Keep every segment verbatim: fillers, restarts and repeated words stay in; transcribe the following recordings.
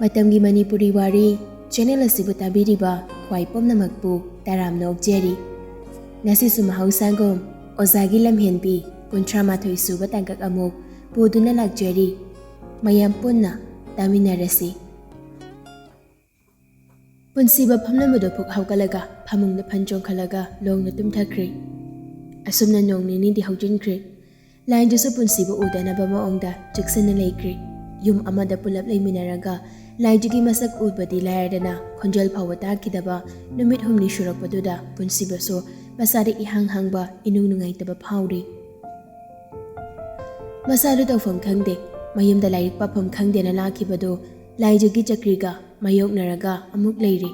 ꯃꯇꯝꯒꯤ ꯃꯅꯤꯄꯨꯔꯤ ꯋꯥꯔꯤ ꯆꯦꯅꯦꯜ ꯑꯁꯤꯕꯨ ꯇꯥꯕꯤꯔꯤꯕ ꯈ꯭ꯋꯥꯏ ꯄꯨꯝꯅꯃꯛꯄꯨ ꯇꯔꯥꯝꯅ ꯑꯣꯛꯆꯔꯤ꯫ ꯉꯁꯤꯁꯨ ꯃꯍꯧꯁꯥꯒꯨꯝ ꯑꯣꯖꯥꯒꯤ ꯂꯝꯍꯦꯟꯕꯤ ꯀꯨꯟꯊ꯭ꯔꯥ ꯃꯥꯊꯣꯏ ꯁꯨꯕ ꯇꯥꯡꯀꯛ ꯑꯃꯨꯛ ꯄꯨꯗꯨꯅ ꯂꯥꯛꯆꯔꯤ꯫ ꯃꯌꯥꯝ ꯄꯨꯟꯅ ꯇꯥꯃꯤꯟꯅꯔꯁꯤ꯫ ꯄꯨꯟꯁꯤꯕ ꯐꯝꯂꯝꯕꯗꯨ ꯐꯨꯛ ꯍꯧꯒꯠꯂꯒ ꯐꯃꯨꯡꯗ ꯐꯟ ꯆꯣꯡꯈꯠꯂꯒ ꯂꯣꯡꯅ ꯇꯨꯝꯊꯈ꯭ꯔꯦ꯫ ꯑꯁꯨꯝꯅ ꯅꯣꯡ ꯅꯤꯅꯤꯗꯤ ꯍꯧꯖꯤꯟꯈ꯭ꯔꯦ꯫ ꯂꯥꯏꯟꯗꯨꯁꯨ ꯄꯨꯟꯁꯤꯕ ꯎꯗꯅꯕ ꯃꯑꯣꯡꯗ ꯆꯦꯛꯁꯤꯟꯅ ꯂꯩꯈ꯭ꯔꯦ꯫ ꯌꯨꯝ ꯑꯃꯗ ꯄꯨꯂꯞ ꯂꯩꯃꯤꯟꯅꯔꯒ ꯂꯥꯏꯟꯗꯨꯒꯤ ꯃꯁꯛ ꯎꯕꯗꯤ ꯂꯥꯏꯔꯗꯅ ꯈꯣꯟꯖꯦꯜ ꯐꯥꯎꯕ ꯇꯥꯈꯤꯗꯕ ꯅꯨꯃꯤꯠ ꯍꯨꯝꯅꯤ ꯁꯨꯔꯛꯄꯗꯨꯗ ꯄꯨꯟꯁꯤꯕꯁꯨ ꯃꯁꯥꯗ ꯏꯍꯥꯡ ꯍꯥꯡꯕ, ꯏꯅꯨꯡ ꯅꯨꯡꯉꯥꯏꯇꯕ ꯐꯥꯎꯔꯤ꯫ ꯃꯁꯥꯗꯨ ꯇꯧꯐꯝ ꯈꯪꯗꯦ꯫ ꯃꯌꯨꯝꯗ ꯂꯥꯏꯔꯤꯛ ꯄꯥꯐꯝ ꯈꯪꯗꯦꯅ ꯂꯥꯛꯈꯤꯕꯗꯨ ꯂꯥꯏꯖꯒꯤ ꯆꯀ꯭ꯔꯤꯒ ꯃꯥꯌꯣꯛꯅꯔꯒ ꯑꯃꯨꯛ ꯂꯩꯔꯤ꯫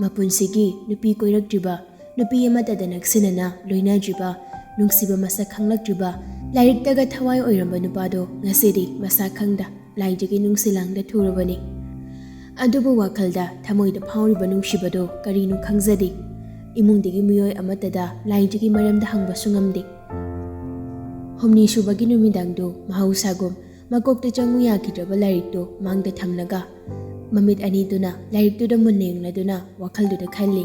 ꯃꯄꯨꯟꯁꯤꯒꯤ ꯅꯨꯄꯤ ꯀꯣꯏꯔꯛꯇ꯭ꯔꯤꯕ, ꯅꯨꯄꯤ ꯑꯃꯠꯇꯗ ꯅꯛꯁꯤꯟꯅꯅ ꯂꯣꯏꯅꯗ꯭ꯔꯤꯕ, ꯅꯨꯡꯁꯤꯕ ꯃꯁꯛ ꯈꯪꯂꯛꯇ꯭ꯔꯤꯕ, ꯂꯥꯏꯔꯤꯛꯇꯒ ꯊꯋꯥꯏ ꯑꯣꯏꯔꯝꯕ ꯅꯨꯄꯥꯗꯣ ꯉꯁꯤꯗꯤ ꯃꯁꯥ ꯈꯪꯗ ꯂꯥꯏꯖꯒꯤ ꯅꯨꯡꯁꯤꯂꯥꯡꯗ ꯊꯨꯔꯕꯅꯤ꯫ ꯑꯗꯨꯕꯨ ꯋꯥꯈꯜꯗ, ꯊꯃꯣꯏꯗ ꯐꯥꯎꯔꯤꯕ ꯅꯨꯡꯁꯤꯕꯗꯣ ꯀꯔꯤꯅꯣ ꯈꯪꯖꯗꯦ꯫ ꯏꯃꯨꯡꯗꯒꯤ ꯃꯤꯑꯣꯏ ꯑꯃꯠꯇꯗ ꯂꯥꯏꯖꯒꯤ ꯃꯔꯝꯗ ꯍꯪꯕꯁꯨ ꯉꯝꯗꯦ꯫ ꯍꯨꯝꯅꯤ ꯁꯨꯕꯒꯤ ꯅꯨꯃꯤꯗꯥꯡꯗꯨ ꯃꯍꯧꯁꯥꯒꯨꯝ ꯃꯀꯣꯛꯇ ꯆꯪꯉꯨ ꯌꯥꯈꯤꯗ꯭ꯔꯕ ꯂꯥꯏꯔꯤꯛꯇꯨ ꯃꯥꯡꯗ ꯊꯝꯂꯒ ꯃꯃꯤꯠ ꯑꯅꯤꯗꯨꯅ ꯂꯥꯏꯔꯤꯛꯇꯨꯗ ꯃꯨꯟꯅ ꯌꯦꯡꯂꯗꯨꯅ ꯋꯥꯈꯜꯗꯨꯗ ꯈꯜꯂꯤ꯫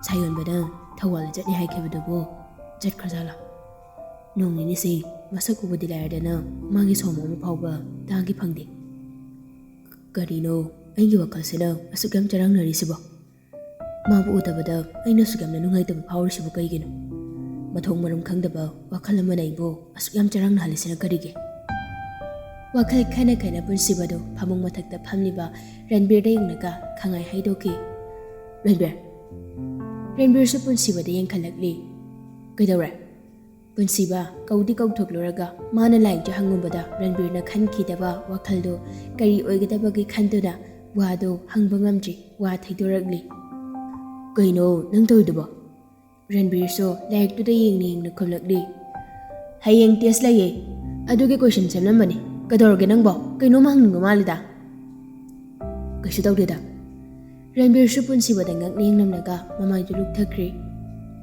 ꯁꯥꯌꯣꯟꯕꯅ ꯊꯧꯕꯥꯜꯗ ꯆꯠꯅꯤ ꯍꯥꯏꯈꯤꯕꯗꯨꯕꯨ ꯆꯠꯈ꯭ꯔꯖꯥꯠꯂꯥ? ꯅꯣꯡ ꯅꯤꯅꯤꯁꯤ ꯃꯁꯛ ꯎꯕꯗꯤ ꯂꯥꯏꯔꯗꯅ ꯃꯥꯒꯤ ꯁꯣꯝ ꯑꯃ ꯐꯥꯎꯕ ꯇꯥꯒꯦ ꯐꯪꯗꯦ꯫ ꯀꯔꯤꯅꯣ ꯑꯩꯒꯤ ꯋꯥꯈꯜꯁꯤꯅ ꯑꯁꯨꯛ ꯌꯥꯝ ꯆꯔꯥꯡꯅꯔꯤꯁꯤꯕꯣ? ꯃꯥꯕꯨ ꯎꯗꯕꯗ ꯑꯩꯅ ꯑꯁꯨꯛ ꯌꯥꯝꯅ ꯅꯨꯡꯉꯥꯏꯇꯕ ꯐꯥꯎꯔꯤꯁꯤꯕꯨ ꯀꯩꯒꯤꯅꯣ? ꯃꯊꯣꯡ ꯃꯔꯝ ꯈꯪꯗꯕ ꯋꯥꯈꯜ ꯑꯃꯅ ꯑꯩꯕꯨ ꯑꯁꯨꯛ ꯌꯥꯝ ꯆꯔꯥꯡꯅꯍꯜꯂꯤꯁꯤꯅ ꯀꯔꯤꯒꯤ? ꯋꯥꯈꯜ ꯈꯟꯅ ꯈꯟꯅ ꯄꯨꯟꯁꯤꯕꯗꯨ ꯐꯃꯨꯡ ꯃꯊꯛꯇ ꯐꯝꯂꯤꯕ ꯔꯟꯕꯤꯔꯗ ꯌꯦꯡꯂꯒ ꯈꯪꯉꯥꯏ ꯍꯥꯏꯗꯣꯛꯈꯤ꯫ "ꯔꯟꯕꯤꯔ! ꯔꯟꯕꯤꯔꯁꯨ ꯄꯨꯟꯁꯤꯕꯗ ꯌꯦꯡꯈꯠꯂꯛꯂꯤ꯫ ꯀꯩꯗꯧꯔꯦ?" ꯄꯨꯟꯁꯤꯕ ꯀꯧꯗꯤ ꯀꯧꯊꯣꯛꯂꯨꯔꯒ ꯃꯥꯅ ꯂꯥꯏꯔꯤꯛꯇꯨ ꯍꯪꯉꯨꯕꯗ ꯔꯟꯕꯤꯔꯅ ꯈꯟꯈꯤꯗꯕ ꯋꯥꯈꯜꯗꯨ ꯀꯔꯤ ꯑꯣꯏꯒꯗꯕꯒꯦ ꯈꯟꯗꯨꯅ ꯋꯥꯗꯨ ꯍꯪꯕ ꯉꯝꯗ꯭ꯔꯤ, ꯋꯥ ꯊꯩꯗꯣꯔꯛꯂꯤ꯫ "ꯀꯩꯅꯣ ꯅꯪ ꯇꯧꯔꯤꯗꯨꯕꯣ?" ꯔꯟꯕꯤꯔꯁꯨ ꯂꯥꯏꯔꯤꯛꯇꯨꯗ ꯌꯦꯡꯅ ꯌꯦꯡꯅ ꯈꯨꯝꯂꯛꯂꯤ꯫ "ꯍꯌꯦꯡ ꯇꯦꯁ ꯂꯩꯌꯦ, ꯑꯗꯨꯒꯤ ꯀꯣꯏꯁꯟ ꯁꯦꯝꯂꯝꯕꯅꯤ꯫ ꯀꯩꯗꯧꯔꯒꯦ ꯅꯪꯕꯣ? ꯀꯩꯅꯣꯝ ꯍꯪꯅꯤꯡꯕ ꯃꯥꯜꯂꯤꯗ꯫" "ꯀꯩꯁꯨ ꯇꯧꯗꯦꯗ꯫" ꯔꯟꯕꯤꯔꯁꯨ ꯄꯨꯟꯁꯤꯕꯗ ꯉꯛꯅ ꯌꯦꯡꯂꯝꯂꯒ ꯃꯃꯥꯏꯗꯨ ꯂꯨꯞꯊꯈ꯭ꯔꯦ꯫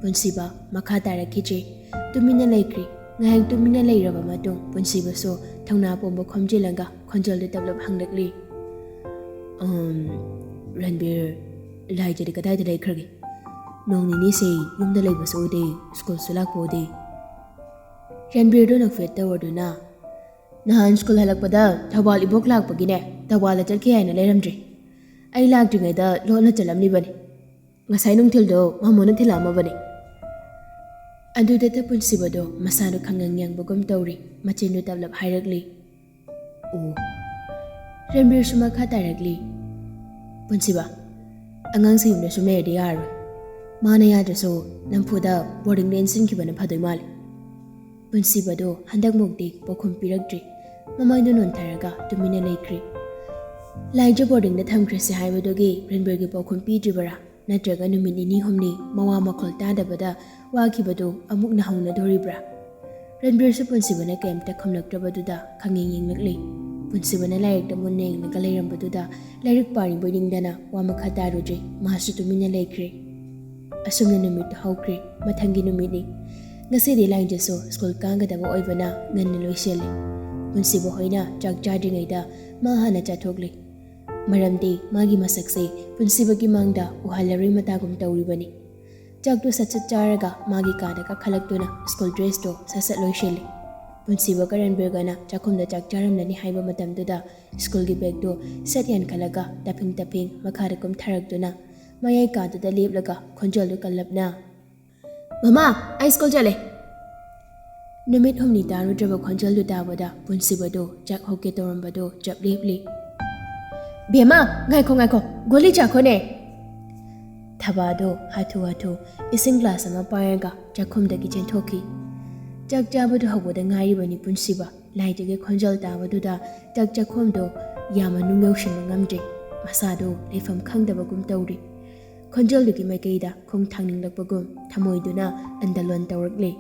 ꯄꯨꯟꯁꯤꯕ ꯃꯈꯥ ꯇꯥꯔꯛꯈꯤꯗ꯭ꯔꯦ꯫ ꯇꯨꯃꯤꯟꯅ ꯂꯩꯈ꯭ꯔꯦ꯫ ꯉꯥꯏꯍꯥꯛ ꯇꯨꯃꯤꯟꯅ ꯂꯩꯔꯕ ꯃꯇꯨꯡ ꯄꯨꯟꯁꯤꯕꯁꯨ ꯊꯧꯅꯥ ꯄꯨꯝꯕ ꯈꯣꯝꯖꯤꯜꯂꯒ ꯈꯣꯟꯖꯦꯜꯗꯨ ꯇꯞꯂꯞ ꯍꯪꯂꯛꯂꯤ꯫ "ꯎꯝ, ꯔꯟꯕꯤꯔ, ꯂꯥꯏꯖꯗꯤ ꯀꯗꯥꯏꯗ ꯂꯩꯈ꯭ꯔꯒꯦ? ꯅꯣꯡ ꯅꯤꯅꯤꯁꯦ ꯌꯨꯝꯗ ꯂꯩꯕꯁꯨ ꯎꯗꯦ, ꯁ꯭ꯀꯨꯜꯁꯨ ꯂꯥꯛꯄ ꯎꯗꯦ꯫" ꯔꯟꯕꯤꯔꯗꯨ ꯅꯣꯛꯐꯦꯠ ꯇꯧꯔꯗꯨꯅ, "ꯅꯍꯥꯟ ꯁ꯭ꯀꯨꯜ ꯍꯜꯂꯛꯄꯗ ꯊꯧꯕꯥꯜ ꯏꯕꯣꯛ ꯂꯥꯛꯄꯒꯤꯅꯦ, ꯊꯧꯕꯥꯜꯗ ꯆꯠꯈꯤ ꯍꯥꯏꯅ ꯂꯩꯔꯝꯗ꯭ꯔꯦ꯫ ꯑꯩ ꯂꯥꯛꯇ꯭ꯔꯤꯉꯩꯗ ꯂꯣꯟꯅ ꯆꯠꯂꯝꯂꯤꯕꯅꯤ꯫ ꯉꯁꯥꯏ ꯅꯨꯡꯊꯤꯜꯗꯣ ꯃꯃꯣꯅ ꯊꯤꯜꯂꯛꯑꯝꯃꯕꯅꯤ꯫" ꯑꯗꯨꯗꯇ ꯄꯨꯟꯁꯤꯕꯗꯣ ꯃꯁꯥꯗꯣ ꯈꯪꯉꯪ ꯌꯥꯡꯕꯒꯨꯝ ꯇꯧꯔꯤ꯫ ꯃꯆꯤꯟꯗꯨ ꯇꯞꯂꯞ ꯍꯥꯏꯔꯛꯂꯤ, "ꯑꯣ꯫" ꯔꯟꯕꯤꯔꯁꯨ ꯃꯈꯥ ꯇꯥꯔꯛꯂꯤ, "ꯄꯨꯟꯁꯤꯕ, ꯑꯉꯥꯡꯁꯤ ꯌꯨꯝꯗ ꯁꯨꯝ ꯂꯩꯔꯗꯤ ꯌꯥꯔꯔꯣꯏ꯫ ꯃꯥꯅ ꯌꯥꯗ꯭ꯔꯁꯨ ꯅꯝꯐꯨꯗ ꯕꯣꯔꯗꯤꯡꯗ ꯏꯟꯁꯤꯟꯈꯤꯕꯅ ꯐꯗꯣꯏ ꯃꯥꯜꯂꯦ꯫" ꯄꯨꯟꯁꯤꯕꯗꯣ ꯍꯟꯗꯛꯃꯨꯛꯇꯤ ꯄꯥꯎꯈꯨꯝ ꯄꯤꯔꯛꯇ꯭ꯔꯤ꯫ ꯃꯃꯥꯏꯗꯨ ꯅꯣꯟꯊꯔꯒ ꯇꯨꯃꯤꯟꯅ ꯂꯩꯈ꯭ꯔꯤ꯫ ꯂꯥꯏꯖ ꯕꯣꯔꯗꯤꯡꯗ ꯊꯝꯈ꯭ꯔꯁꯤ ꯍꯥꯏꯕꯗꯨꯒꯤ ꯔꯟꯕꯤꯔꯒꯤ ꯄꯥꯎꯈꯨꯝ ꯄꯤꯗ꯭ꯔꯤꯕꯔꯥ? ꯅꯠꯇ꯭ꯔꯒ ꯅꯨꯃꯤꯠ ꯅꯤꯅꯤ ꯍꯨꯝꯅꯤ ꯃꯋꯥ ꯃꯈꯣꯜ ꯇꯥꯗꯕꯗ ꯋꯥꯈꯤꯕꯗꯨ ꯑꯃꯨꯛ ꯅꯧꯍꯧꯅꯗꯣꯔꯤꯕ꯭ꯔꯥ? ꯔꯟꯕꯤꯔꯁꯨ ꯄꯨꯟꯁꯤꯕꯅ ꯀꯩꯝꯇ ꯈꯨꯝꯂꯛꯇ꯭ꯔꯕꯗꯨꯗ ꯈꯪꯌꯦꯡ ꯌꯦꯡꯂꯛꯂꯤ꯫ ꯄꯨꯟꯁꯤꯕꯅ ꯂꯥꯏꯔꯤꯛꯇ ꯃꯨꯟꯅ ꯌꯦꯡꯂꯒ ꯂꯩꯔꯝꯕꯗꯨꯗ ꯂꯥꯏꯔꯤꯛ ꯄꯥꯔꯤꯕꯣꯏ ꯅꯤꯡꯗꯅ ꯋꯥ ꯃꯈꯥ ꯇꯥꯔꯨꯗ꯭ꯔꯦ꯫ ꯃꯥꯁꯨ ꯇꯨꯃꯤꯟꯅ ꯂꯩꯈ꯭ꯔꯦ꯫ ꯑꯁꯨꯝꯅ ꯅꯨꯃꯤꯠꯇꯨ ꯍꯧꯈ꯭ꯔꯦ꯫ ꯃꯊꯪꯒꯤ ꯅꯨꯃꯤꯠꯅꯤ꯫ ꯉꯁꯤꯗꯤ ꯂꯥꯏꯖꯁꯨ ꯁ꯭ꯀꯨꯜ ꯀꯥꯒꯗꯕ ꯑꯣꯏꯕꯅ ꯉꯟꯅ ꯂꯣꯏꯁꯤꯜꯂꯤ꯫ ꯄꯨꯟꯁꯤꯕ ꯍꯣꯏꯅ ꯆꯥꯛ ꯆꯥꯗ꯭ꯔꯤꯉꯩꯗ ꯃꯥ ꯍꯥꯟꯅ ꯆꯥꯊꯣꯛꯂꯤ꯫ ꯃꯔꯝꯗꯤ ꯃꯥꯒꯤ ꯃꯁꯛꯁꯦ ꯄꯨꯟꯁꯤꯕꯒꯤ ꯃꯥꯡꯗ ꯎꯍꯜꯂꯔꯣꯏ ꯃꯇꯥꯒꯨꯝ ꯇꯧꯔꯤꯕꯅꯤ꯫ ꯆꯥꯛꯇꯨ ꯁꯠ ꯁꯠ ꯆꯥꯔꯒ ꯃꯥꯒꯤ ꯀꯥꯗ ꯀꯥꯈꯠꯂꯛꯇꯨꯅ ꯁ꯭ꯀꯨꯜ ꯗ꯭ꯔꯦꯁꯇꯣ ꯁꯠ ꯁꯠ ꯂꯣꯏꯁꯤꯜꯂꯤ꯫ ꯄꯨꯟꯁꯤꯕꯒ ꯔꯟꯕꯤꯔꯒꯅ ꯆꯥꯛꯈꯨꯝꯗ ꯆꯥꯛ ꯆꯥꯔꯝꯂꯅꯤ ꯍꯥꯏꯕ ꯃꯇꯝꯗꯨꯗ ꯁ꯭ꯀꯨꯜꯒꯤ ꯕꯦꯒꯇꯨ ꯁꯠ ꯌꯥꯟꯈꯠꯂꯒ ꯇꯞꯐꯤꯡ ꯇꯞꯐꯤꯡ ꯃꯈꯥꯗ ꯀꯨꯝꯊꯔꯛꯇꯨꯅ ꯃꯌꯥꯏ ꯀꯥꯗꯨꯗ ꯂꯦꯞꯂꯒ ꯈꯣꯟꯖꯦꯜꯗꯨ ꯀꯜꯂꯞꯅ, "ꯃꯃꯥ, ꯑꯩ ꯁ꯭ꯀꯨꯜ ꯆꯠꯂꯦ!" ꯅꯨꯃꯤꯠ ꯍꯨꯝꯅꯤ ꯇꯥꯔꯨꯗ꯭ꯔꯕ ꯈꯣꯟꯖꯦꯜꯗꯨ ꯇꯥꯕꯗ ꯄꯨꯟꯁꯤꯕꯗꯨ ꯆꯥꯛ ꯍꯧꯒꯦ ꯇꯧꯔꯝꯕꯗꯨ ꯆꯞ ꯂꯦꯞꯂꯤ꯫ "ꯕꯦꯝꯃ, ꯉꯥꯏꯈꯣ, ꯉꯥꯏꯈꯣ, ꯒꯨꯂꯤ ꯆꯥꯈꯣꯅꯦ!" ꯊꯕꯥꯗꯨ ꯍꯥꯊꯨ ꯍꯥꯊꯨ ꯏꯁꯤꯡ ꯒ꯭ꯂꯥꯁ ꯑꯃ ꯄꯥꯏꯔꯒ ꯆꯥꯛꯈꯨꯝꯗꯒꯤ ꯆꯦꯟꯊꯣꯛꯈꯤ꯫ ꯆꯥꯛ ꯆꯥꯕꯗꯨ ꯍꯧꯕꯗ ꯉꯥꯏꯔꯤꯕꯅꯤ ꯄꯨꯟꯁꯤꯕ꯫ ꯂꯥꯏꯖꯒꯤ ꯈꯣꯟꯖꯦꯜ ꯇꯥꯕꯗꯨꯗ ꯆꯥꯛ ꯆꯥꯛꯈꯨꯝꯗꯣ ꯌꯥꯝ ꯃꯅꯨꯡ ꯌꯧꯁꯤꯟꯕ ꯉꯝꯗ꯭ꯔꯤ꯫ ꯃꯁꯥꯗꯨ ꯂꯩꯐꯝ ꯈꯪꯗꯕꯒꯨꯝ ꯇꯧꯔꯤ꯫ ꯈꯣꯟꯖꯦꯜꯗꯨꯒꯤ ꯃꯥꯏꯀꯩꯗ ꯈꯣꯡ ꯊꯥꯡꯅꯤꯡꯂꯛꯄꯒꯨꯝ ꯊꯃꯣꯏꯗꯨꯅ ꯑꯟꯗꯂꯣꯟ ꯇꯧꯔꯛꯂꯤ꯫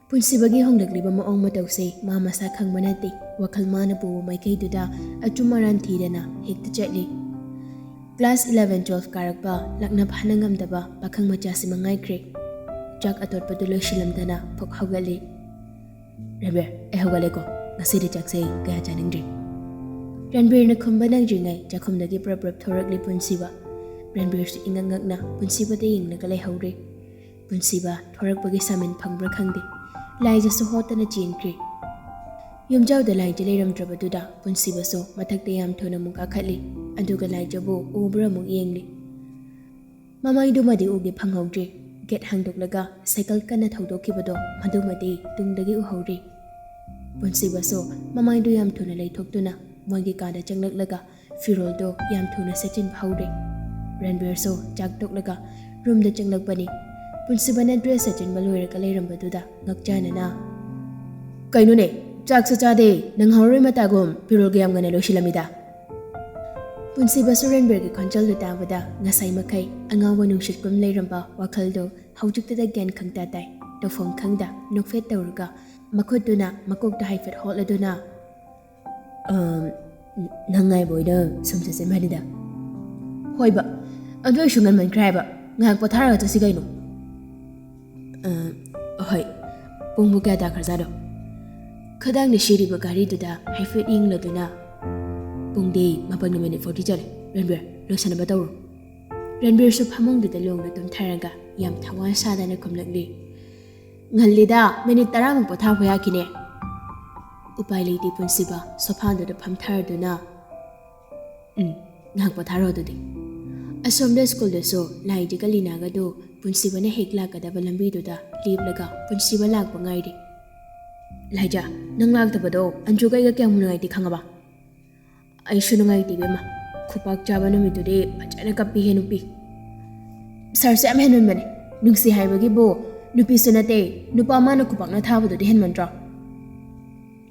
ꯄꯨꯟꯁꯤꯕꯒꯤ ꯍꯣꯡꯂꯛꯂꯤꯕ ꯃꯑꯣꯡ ꯃꯇꯧꯁꯦ ꯃꯥ ꯃꯁꯥ ꯈꯪꯕ ꯅꯠꯇꯦ꯫ ꯋꯥꯈꯜ ꯃꯥꯅ ꯄꯨꯕ ꯃꯥꯏꯀꯩꯗꯨꯗ ꯑꯆꯨꯝ ꯑꯔꯥꯟ ꯊꯤꯗꯅ ꯍꯦꯛꯇ ꯆꯠꯂꯤ꯫ ꯀ꯭ꯂꯥꯁ eleven, twelve ꯀꯥꯔꯛꯄ ꯂꯥꯛꯅ ꯐꯥꯅ ꯉꯝꯗꯕ ꯄꯥꯈꯪ ꯃꯆꯥꯁꯤ ꯃꯉꯥꯏꯈ꯭ꯔꯦ꯫ ꯆꯥꯛ ꯑꯇꯣꯠꯄꯗꯨ ꯂꯣꯏꯁꯤꯜꯂꯝꯗꯅ ꯐꯨꯛ ꯍꯧꯒꯠꯂꯤ꯫ "ꯔꯟꯕꯤꯔ, ꯑꯩ ꯍꯧꯒꯠꯂꯦꯀꯣ꯫ ꯉꯁꯤꯗꯤ ꯆꯥꯛꯁꯦ ꯀꯌꯥ ꯆꯥꯅꯤꯡꯗ꯭ꯔꯤ꯫" ꯔꯟꯕꯤꯔꯅ ꯈꯨꯝꯕ ꯅꯪꯗ꯭ꯔꯤꯉꯩ ꯆꯥꯛꯈꯨꯝꯗꯒꯤ ꯄ꯭ꯔꯞ ꯄ꯭ꯔꯞ ꯊꯣꯔꯛꯂꯤ ꯄꯨꯟꯁꯤꯕ꯫ ꯔꯟꯕꯤꯔꯁꯨ ꯏꯉꯛ ꯉꯛꯅ ꯄꯨꯟꯁꯤꯕꯗ ꯌꯦꯡꯂꯒ ꯂꯩꯍꯧꯔꯦ꯫ ꯄꯨꯟꯁꯤꯕ ꯊꯣꯔꯛꯄꯒꯤ ꯁꯥꯃꯤꯟ ꯐꯪꯕ꯭ꯔꯥ ꯈꯪꯗꯦ, ꯂꯥꯏꯖꯁꯨ ꯍꯣꯠꯇꯅ ꯆꯦꯟꯈ꯭ꯔꯦ꯫ ꯌꯨꯝꯖꯥꯎꯗ ꯂꯥꯏꯖ ꯂꯩꯔꯝꯗ꯭ꯔꯕꯗꯨꯗ ꯄꯨꯟꯁꯤꯕꯁꯨ ꯃꯊꯛꯇ ꯌꯥꯝ ꯊꯨꯅ ꯑꯃꯨꯛ ꯀꯥꯈꯠꯂꯤ꯫ ꯑꯗꯨꯒ ꯂꯥꯏꯖꯕꯨ ꯎꯕ꯭ꯔꯥ ꯑꯃꯨꯛ ꯌꯦꯡꯂꯤ꯫ ꯃꯃꯥꯏꯗꯨꯃꯗꯤ ꯎꯒꯦ ꯐꯪꯍꯧꯗ꯭ꯔꯦ꯫ ꯒꯦꯠ ꯍꯥꯡꯗꯣꯛꯂꯒ ꯁꯥꯏꯀꯜ ꯀꯟꯅ ꯊꯧꯗꯣꯛꯈꯤꯕꯗꯣ ꯃꯗꯨꯃꯗꯤ ꯇꯨꯡꯗꯒꯤ ꯎꯍꯧꯔꯦ꯫ ꯄꯨꯟꯁꯤꯕꯁꯨ ꯃꯃꯥꯏꯗꯨ ꯌꯥꯝ ꯊꯨꯅ ꯂꯩꯊꯣꯛꯇꯨꯅ ꯃꯣꯏꯒꯤ ꯀꯥꯗ ꯆꯪꯂꯛꯂꯒ ꯐꯤꯔꯣꯜꯗꯣ ꯌꯥꯝ ꯊꯨꯅ ꯁꯦꯠꯆꯤꯟꯕ ꯍꯧꯔꯦ꯫ ꯔꯟꯕꯤꯔꯁꯨ ꯆꯥꯛ ꯇꯣꯛꯂꯒ ꯔꯨꯝꯗ ꯆꯪꯂꯛꯄꯅꯤ꯫ ꯄꯨꯟꯁꯤꯕꯅ ꯗ꯭ꯔꯦꯁ ꯁꯦꯠꯆꯤꯟꯕ ꯂꯣꯏꯔꯒ ꯂꯩꯔꯝꯕꯗꯨꯗ ꯉꯛꯆꯥꯅꯅ, "ꯀꯩꯅꯣꯅꯦ, ꯆꯥꯛꯁꯨ ꯆꯥꯗꯦ, ꯅꯪꯍꯧꯔꯣꯏ ꯃꯇꯥꯒꯨꯝ ꯐꯤꯔꯣꯜꯒ ꯌꯥꯝ ꯉꯟꯅ ꯂꯣꯏꯁꯤꯜꯂꯝꯃꯤꯗ?" ꯄꯨꯟꯁꯤꯕꯁꯨ ꯔꯟꯕꯤꯔꯒꯤ ꯈꯣꯟꯖꯦꯜꯗꯨ ꯇꯥꯕꯗ ꯉꯁꯥꯏ ꯃꯈꯩ ꯑꯉꯥꯎꯕ ꯅꯨꯡꯁꯤꯠꯀꯨꯝ ꯂꯩꯔꯝꯕ ꯋꯥꯈꯜꯗꯣ ꯍꯧꯖꯤꯛꯇꯗ ꯒ꯭ꯌꯥꯟ ꯈꯪꯇꯥ ꯇꯥꯏ꯫ ꯇꯧꯐꯝ ꯈꯪꯗ ꯅꯣꯛꯐꯦꯠ ꯇꯧꯔꯒ ꯃꯈꯨꯠꯇꯨꯅ ꯃꯀꯣꯛꯇ ꯍꯥꯏꯐꯦꯠ ꯍꯣꯠꯂꯗꯨꯅ, "ꯑꯝ, ꯅꯪ ꯉꯥꯏꯕ ꯑꯣꯏꯅ ꯁꯨꯝ ꯆꯠꯁꯦ ꯃꯥꯅꯤꯗ꯫" "ꯍꯣꯏꯕ, ꯑꯗꯨ ꯑꯣꯏꯁꯨ ꯉꯟꯃꯟꯈ꯭ꯔꯦ ꯍꯥꯏꯕ, ꯉꯥꯏꯍꯥꯛ ꯄꯣꯊꯥꯔꯒ ꯆꯠꯁꯤ ꯀꯩꯅꯣ?" "ꯑ, ꯍꯣꯏ, ꯄꯨꯡꯕꯨ ꯀꯌꯥ ꯇꯥꯈ꯭ꯔꯖꯥꯠꯅꯣ?" ꯈꯗꯥꯡꯅ ꯁꯤꯔꯤꯕ ꯘꯔꯤꯗꯨꯗ ꯍꯥꯏꯐꯦꯠ ꯌꯦꯡꯂꯗꯨꯅ, "ꯄꯨꯡꯗꯤ ꯃꯥꯄꯟꯒ ꯃꯤꯅꯤꯠ ꯐꯣꯔꯇꯤ ꯆꯠꯂꯦ꯫ ꯔꯟꯕꯤꯔ, ꯂꯣꯏꯁꯤꯟꯅꯕ ꯇꯧꯔꯣ꯫" ꯔꯟꯕꯤꯔꯁꯨ ꯐꯃꯨꯡꯗꯨꯗ ꯂꯣꯡꯅ ꯇꯨꯝꯊꯔꯒ ꯌꯥꯝ ꯊꯋꯥ ꯁꯥꯗꯅ ꯈꯨꯝꯂꯛꯂꯤ, "ꯉꯜꯂꯤꯗ, ꯃꯤꯅꯤꯠ ꯇꯔꯥꯃꯨꯛ ꯄꯣꯊꯥꯕ ꯌꯥꯈꯤꯅꯦ꯫" ꯎꯄꯥꯏ ꯂꯩꯇꯦ ꯄꯨꯟꯁꯤꯕ ꯁꯣꯐꯥꯗꯨꯗ ꯐꯝꯊꯔꯗꯨꯅ, "ꯎꯝ, ꯉꯥꯏꯍꯥꯛ ꯄꯣꯊꯥꯔꯣ ꯑꯗꯨꯗꯤ꯫" ꯑꯁꯣꯝꯗ ꯁ꯭ꯀꯨꯜꯗꯁꯨ ꯂꯥꯏꯖꯒ ꯂꯤꯅꯥꯒꯗꯨ ꯄꯨꯟꯁꯤꯕꯅ ꯍꯦꯛ ꯂꯥꯛꯀꯗꯕ ꯂꯝꯕꯤꯗꯨꯗ ꯂꯦꯞꯂꯒ ꯄꯨꯟꯁꯤꯕ ꯂꯥꯛꯄ ꯉꯥꯏꯔꯤ꯫ "ꯂꯥꯏꯖ, ꯅꯪ ꯂꯥꯛꯇꯕꯗꯣ ꯑꯟꯖꯨꯒ ꯑꯩꯒ ꯀꯌꯥꯝ ꯅꯨꯡꯉꯥꯏꯇꯦ ꯈꯪꯉꯕ?" "ꯑꯩꯁꯨ ꯅꯨꯡꯉꯥꯏꯇꯦ ꯏꯕꯦꯝꯃ, ꯈꯨꯄꯥꯛ ꯆꯥꯕ ꯅꯨꯃꯤꯠꯇꯨꯗꯤ ꯐꯖꯅ ꯀꯞꯄꯤꯍꯦ ꯅꯨꯄꯤ꯫ ꯁꯥꯔꯁꯨ ꯌꯥꯝ ꯍꯦꯟꯃꯟꯕꯅꯦ, ꯅꯨꯡꯁꯤ ꯍꯥꯏꯕꯒꯤꯕꯨ ꯅꯨꯄꯤꯁꯨ ꯅꯠꯇꯦ, ꯅꯨꯄꯥ ꯑꯃꯅ ꯈꯨꯄꯥꯛꯅ ꯊꯥꯕꯗꯨꯗꯤ ꯍꯦꯟꯃꯟꯗ꯭ꯔꯣ?"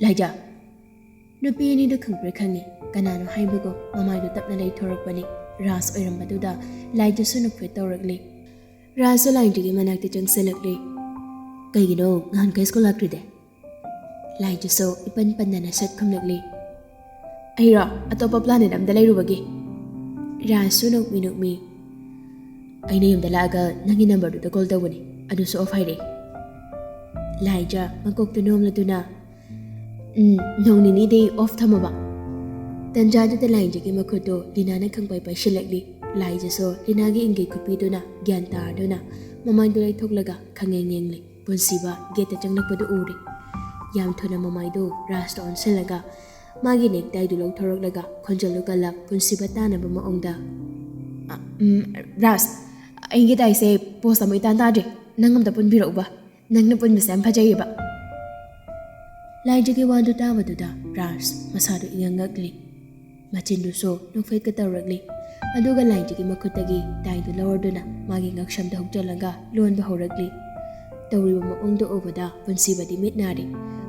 "ꯂꯥꯏꯖ, ꯅꯨꯄꯤ ꯑꯅꯤꯗꯨ ꯈꯪꯕ꯭ꯔꯥ ꯈꯪꯉꯤ, ꯀꯅꯥꯅꯣ ꯍꯥꯏꯕꯒꯨꯝ ꯃꯃꯥꯏꯗꯨ ꯇꯞꯅ ꯂꯩꯊꯣꯔꯛꯄꯅꯤ꯫ ꯔꯥꯖ ꯑꯣꯏꯔꯝꯕꯗꯨꯗ ꯂꯥꯏꯖꯁꯨ ꯅꯣꯛꯐꯦꯠ ꯇꯧꯔꯛꯂꯤ꯫ ꯔꯥꯖꯁꯨ ꯂꯥꯏꯖꯒꯤ ꯃꯅꯥꯛꯇ ꯆꯪꯁꯤꯜꯂꯛꯂꯤ꯫ "ꯀꯩꯒꯤꯅꯣ ꯉꯍꯥꯟꯈꯩ ꯁ꯭ꯀꯨꯜ ꯂꯥꯛꯇ꯭ꯔꯤꯗꯤ?" ꯂꯥꯏꯖꯁꯨ ꯏꯄꯟ ꯄꯟꯗꯅ ꯁꯠ ꯈꯨꯝꯂꯛꯂꯤ꯫ "ꯑꯩꯔꯣ? ꯑꯇꯣꯞꯄ ꯄ꯭ꯂꯥꯅꯦꯠ ꯑꯃꯗ ꯂꯩꯔꯨꯕꯒꯤ꯫" ꯔꯥꯖꯁꯨ ꯅꯣꯛꯃꯤ ꯅꯣꯛꯃꯤ, "ꯑꯩꯅ ꯌꯨꯝꯗ ꯂꯥꯛꯑꯒ ꯅꯪꯒꯤ ꯅꯝꯕꯔꯗꯨꯗ ꯀꯣꯜ ꯇꯧꯕꯅꯤ, ꯑꯗꯨꯁꯨ ꯑꯣꯐ ꯍꯥꯏꯔꯛꯏ꯫" ꯂꯥꯏꯖ ꯃꯀꯣꯛꯇꯨ ꯅꯣꯝꯂꯗꯨꯅ, "ꯎꯝ, ꯅꯣꯡ ꯅꯤꯅꯤꯗꯤ ꯑꯣꯐ ꯊꯝꯃꯕ?" ꯇꯟꯖꯥꯗꯨꯗ ꯂꯥꯏꯖꯒꯤ ꯃꯈꯨꯠꯇꯨ ꯂꯤꯅꯥꯅ ꯈꯪꯄꯥꯏ ꯄꯥꯏꯁꯤꯜꯂꯛꯂꯤ꯫ ꯂꯥꯏꯖꯁꯨ ꯂꯤꯅꯥꯒꯤ ꯏꯪꯒꯤꯠ ꯈꯨꯄꯤꯗꯨꯅ ꯒ꯭ꯌꯥꯟ ꯇꯥꯔꯗꯨꯅ ꯃꯃꯥꯏꯗꯨ ꯂꯩꯊꯣꯛꯂꯒ ꯈꯪꯌꯦꯡ ꯌꯦꯡꯂꯤ꯫ ꯄꯨꯟꯁꯤꯕ ꯒꯦꯠꯇ ꯆꯪꯂꯛꯄꯗꯨ ꯎꯔꯦ꯫ ꯌꯥꯝ ꯊꯨꯅ ꯃꯃꯥꯏꯗꯨ ꯔꯥꯖꯇ ꯑꯣꯟꯁꯤꯜꯂꯒ ꯃꯥꯒꯤ ꯅꯦꯛꯇꯥꯏꯗꯨ ꯂꯧꯊꯣꯔꯛꯂꯒ ꯈꯣꯟꯖꯦꯜꯗꯨ ꯀꯜꯂꯞ ꯄꯨꯟꯁꯤꯕ ꯇꯥꯅꯕ ꯃꯑꯣꯡꯗ, "ꯑ, ꯎꯝ, ꯔꯥꯖ, ꯑꯩꯒꯤ ꯇꯥꯏꯁꯦ ꯄꯣꯁ ꯑꯃ ꯏꯇꯥꯟ ꯇꯥꯗ꯭ꯔꯦ꯫ ꯅꯪ ꯑꯝꯇ ꯄꯨꯟꯕꯤꯔꯛꯎꯕ꯫ ꯅꯪꯅ ꯄꯨꯟꯕꯁꯦ ꯌꯥꯝ ꯐꯖꯩꯌꯦꯕ꯫" ꯂꯥꯏꯖꯒꯤ ꯋꯥꯗꯨ ꯇꯥꯕꯗꯨꯗ ꯔꯥꯖ ꯃꯁꯥꯗꯨ ꯏꯉꯛ ꯉꯛꯂꯤ꯫ ꯃꯆꯤꯟꯗꯨꯁꯨ ꯅꯣꯛꯐꯦꯠꯀ ꯇꯧꯔꯛꯂꯤ꯫ ꯑꯗꯨꯒ ꯂꯥꯏꯖꯒꯤ ꯃꯈꯨꯠꯇꯒꯤ ꯇꯥꯏꯗꯨ ꯂꯧꯔꯗꯨꯅ ꯃꯥꯒꯤ ꯉꯛꯁꯝꯗ ꯍꯨꯛꯆꯜꯂꯒ ꯂꯣꯟꯕ ꯍꯧꯔꯛꯂꯤ꯫ ꯇꯧꯔꯤꯕ ꯃꯑꯣꯡꯗꯨ ꯎꯕꯗ ꯄꯨꯟꯁꯤꯕꯗꯤ ꯃꯤꯠ ꯅꯥꯔꯤ꯫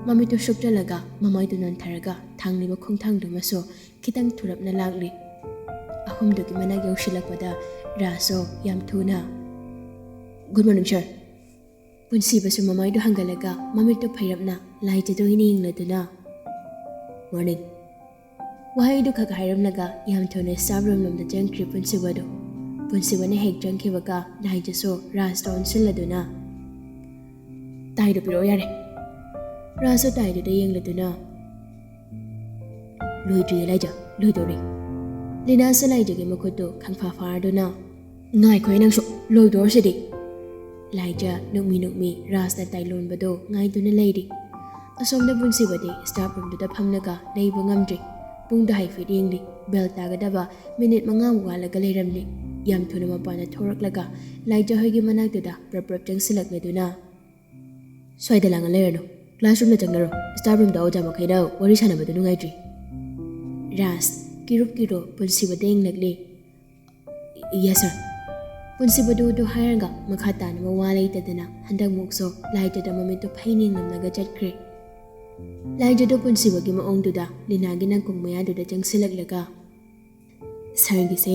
ꯃꯃꯤꯠꯇꯨ ꯁꯨꯞꯆꯜꯂꯒ ꯃꯃꯥꯏꯗꯨ ꯅꯣꯟꯊꯔꯒ ꯊꯥꯡꯂꯤꯕ ꯈꯣꯡꯊꯥꯡꯗꯨꯃꯁꯨ ꯈꯤꯇꯪ ꯊꯨꯔꯞꯅ ꯂꯥꯛꯂꯤ꯫ ꯑꯍꯨꯝꯗꯨꯒꯤ ꯃꯅꯥꯛ ꯌꯧꯁꯤꯜꯂꯛꯄꯗ ꯔꯥꯖꯁꯨ ꯌꯥꯝ ꯊꯨꯅ, "Good morning, sir." ꯄꯨꯟꯁꯤꯕꯁꯨ ꯃꯃꯥꯏꯗꯨ ꯍꯪꯒꯠꯂꯒ ꯃꯃꯤꯠꯇꯨ ꯐꯩꯔꯞꯅ ꯂꯥꯏꯖꯗ ꯑꯣꯏꯅ ꯌꯦꯡꯂꯗꯨꯅ, "Morning." ꯋꯥꯍꯩꯗꯨ ꯈꯛ ꯍꯥꯏꯔꯝꯂꯒ ꯌꯥꯝ ꯊꯨꯅ staff room ꯂꯣꯝꯗ ꯆꯪꯈ꯭ꯔꯦ ꯄꯨꯟꯁꯤꯕꯗꯨ꯫ ꯄꯨꯟꯁꯤꯕꯅ ꯍꯦꯛ ꯆꯪꯈꯤꯕꯒ ꯂꯥꯏꯖꯁꯨ ꯔꯥꯖꯇ ꯑꯣꯟꯁꯤꯜꯂꯗꯨꯅ, "ꯇꯥꯏꯗꯣ ꯄꯤꯔꯛꯑꯣ ꯌꯥꯔꯦ꯫" ꯔꯥꯖꯁꯨ ꯇꯥꯏꯗꯨꯗ ꯌꯦꯡꯂꯗꯨꯅ, "ꯂꯣꯏꯗ꯭ꯔꯤꯌꯦ ꯂꯥꯏꯖ, ꯂꯣꯏꯗꯧꯔꯦ꯫" ꯂꯤꯅꯥꯁꯨ ꯂꯥꯏꯖꯒꯤ ꯃꯈꯨꯠꯇꯨ ꯈꯪꯐꯥ ꯐꯥꯔꯗꯨꯅ, "ꯉꯥꯏꯈꯣꯍꯦ ꯅꯪꯁꯨ, ꯂꯣꯏꯗꯧꯔꯁꯤꯗꯤ꯫" ꯂꯥꯏꯖ ꯅꯨꯛꯃꯤ ꯅꯨꯛꯃꯤ ꯔꯥꯖꯅ ꯇꯥꯏ ꯂꯣꯟꯕꯗꯨ ꯉꯥꯏꯗꯨꯅ ꯂꯩꯔꯤ꯫ ꯑꯁꯣꯝꯗ ꯄꯨꯟꯁꯤꯕꯗꯤ staff roomꯗꯨꯗ ꯐꯝꯂꯒ ꯂꯩꯕ ꯉꯝꯗ꯭ꯔꯤ꯫ ꯄꯨꯡꯗ ꯍꯥꯏꯐꯦꯠ ꯌꯦꯡꯂꯤ꯫ Bell ꯇꯥꯒꯗꯕ ꯃꯤꯅꯤꯠ ꯃꯉꯥꯃꯨꯛ ꯋꯥꯠꯂꯒ ꯂꯩꯔꯝꯂꯤ꯫ ꯌꯥꯝ ꯊꯨꯅ ꯃꯄꯥꯟꯗ ꯊꯣꯔꯛꯂꯒ ꯂꯥꯏꯖ ꯍꯣꯏꯒꯤ ꯃꯅꯥꯛꯇꯨꯗ ꯄ꯭ꯔꯞ ꯄ꯭ꯔꯞ ꯆꯪꯁꯤꯜꯂꯛꯂꯗꯨꯅ, "ꯁ꯭ꯋꯥꯏꯗ ꯂꯥꯡꯉ ꯂꯩꯔꯅꯨ꯫ Classroomꯗ ꯆꯪꯅꯔꯣ꯫ Staff roomꯗ ꯑꯣꯖꯥ ꯃꯈꯩꯅ ꯋꯥꯔꯤ ꯁꯥꯟꯅꯕꯗꯨ ꯅꯨꯡꯉꯥꯏꯇ꯭ꯔꯤ꯫" ꯔꯥꯖ ꯀꯤꯔꯨꯞ ꯀꯤꯔꯣ ꯄꯨꯟꯁꯤꯕꯗ ꯌꯦꯡꯂꯛꯂꯤ꯫ "Yes, sir." ꯄꯨꯟꯁꯤꯕꯗꯨ ꯑꯗꯨ ꯍꯥꯏꯔꯒ ꯃꯈꯥ ꯇꯥꯅꯕ ꯋꯥ ꯂꯩꯇꯗꯅ ꯍꯟꯗꯛꯃꯨꯛꯁꯨ ꯂꯥꯏꯖꯗ ꯃꯃꯤꯠꯇꯨ ꯐꯩꯅ ꯌꯦꯡꯂꯝꯂꯒ ꯆꯠꯈ꯭ꯔꯦ꯫ ꯂꯥꯏꯖꯗꯨ ꯄꯨꯟꯁꯤꯕꯒꯤ ꯃꯑꯣꯡꯗꯨꯗ ꯂꯤꯅꯥꯒꯤ ꯅꯥꯀꯣꯡ ꯃꯌꯥꯗꯨꯗ ꯆꯪꯁꯤꯜꯂꯛꯂꯒ, "Sirꯒꯤꯁꯦ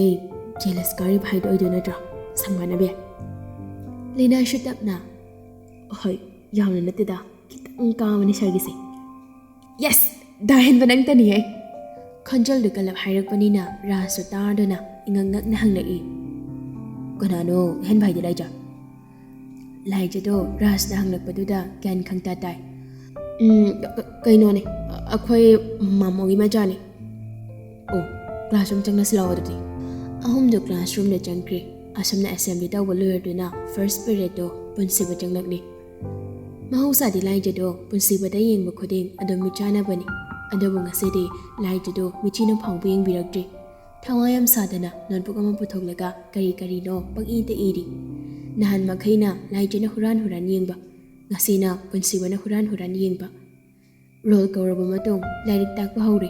jealous ꯀꯥꯔꯤꯕ ꯍꯥꯏꯗꯣ ꯑꯣꯏꯗꯣꯏ ꯅꯠꯇ꯭ꯔꯣ, ꯁꯪꯕꯥꯅꯕꯤ?" ꯂꯤꯅꯥꯁꯨ ꯇꯞꯅ, "ꯍꯣꯏ, ꯌꯥꯝꯅ ꯅꯠꯇꯦꯗ, ꯈꯤꯇꯪ ꯀꯥꯕꯅꯤ sirꯒꯤꯁꯦ꯫" "Yes, ꯗꯥ ꯍꯦꯟꯕ ꯅꯪꯇꯅꯤꯍꯦ!" ꯈꯣꯟꯖꯦꯜꯗꯨ ꯀꯜꯂꯞ ꯍꯥꯏꯔꯛꯄꯅꯤꯅ ꯔꯥꯖꯁꯨ ꯇꯥꯔꯗꯨꯅ ꯏꯉꯛ ꯉꯛꯅ ꯍꯪꯂꯛꯏ, "ꯀꯅꯥꯅꯣ ꯑꯍꯦꯟꯕ ꯍꯥꯏꯗꯤ ꯂꯥꯏꯖ?" ꯂꯥꯏꯖꯗꯣ ꯔꯥꯖꯅ ꯍꯪꯂꯛꯄꯗꯨꯗ ꯒ꯭ꯌꯥꯟ ꯈꯪꯇꯥ ꯇꯥꯏ꯫ "ꯎꯝ, ꯀ-, ꯀ-, ꯀꯩꯅꯣꯅꯦ, ꯑ-, ꯑꯩꯈꯣꯏ ꯃꯥꯃꯣꯒꯤ ꯃꯆꯥꯅꯦ꯫" ꯑꯣ, ꯀ꯭ꯂꯥꯁꯔꯨꯝ ꯆꯪꯂꯁꯤ ꯂꯥꯛꯑꯣ ꯑꯗꯨꯗꯤ꯫ ꯑꯍꯨꯝꯗꯨ ꯀ꯭ꯂꯥꯁꯔꯨꯝꯗ ꯆꯪꯈ꯭ꯔꯦ꯫ ꯑꯁꯨꯝꯅ ꯑꯦꯁꯦꯝꯕ꯭ꯂꯤ ꯇꯧꯕ ꯂꯣꯏꯔꯗꯨꯅ ꯐꯥꯔꯁ ꯄꯤꯔꯤꯌꯗꯇꯣ ꯄꯨꯟꯁꯤꯕ ꯆꯪꯂꯛꯂꯤ꯫ ꯃꯍꯧꯁꯥꯗꯤ ꯂꯥꯏꯖꯗꯣ ꯄꯨꯟꯁꯤꯕꯗ ꯌꯦꯡꯕ ꯈꯨꯗꯤꯡ ꯑꯗꯨꯝ ꯃꯤꯠꯆꯥꯅꯕꯅꯤ꯫ ꯑꯗꯨꯕꯨ ꯉꯁꯤꯗꯤ ꯂꯥꯏꯖꯗꯣ ꯃꯤꯠꯆꯤꯅ ꯐꯥꯎꯕ ꯌꯦꯡꯕꯤꯔꯛꯇ꯭ꯔꯤ꯫ ꯊꯋꯥ ꯌꯥꯝ ꯁꯥꯗꯅ ꯅꯣꯠꯕꯨꯛ ꯑꯃ ꯄꯨꯊꯣꯛꯂꯒ ꯀꯔꯤ ꯀꯔꯤꯅꯣ ꯄꯪꯏꯗ ꯏꯔꯤ꯫ ꯅꯍꯥꯟ ꯃꯈꯩꯅ ꯂꯥꯏꯖꯅ ꯍꯨꯔꯥꯟ ꯍꯨꯔꯥꯟ ꯌꯦꯡꯕ, ꯉꯁꯤꯅ ꯄꯨꯟꯁꯤꯕꯅ ꯍꯨꯔꯥꯟ ꯍꯨꯔꯥꯟ ꯌꯦꯡꯕ꯫ ꯔꯣꯜ ꯀꯧꯔꯕ ꯃꯇꯨꯡ ꯂꯥꯏꯔꯤꯛ ꯇꯥꯛꯄ ꯍꯧꯔꯦ꯫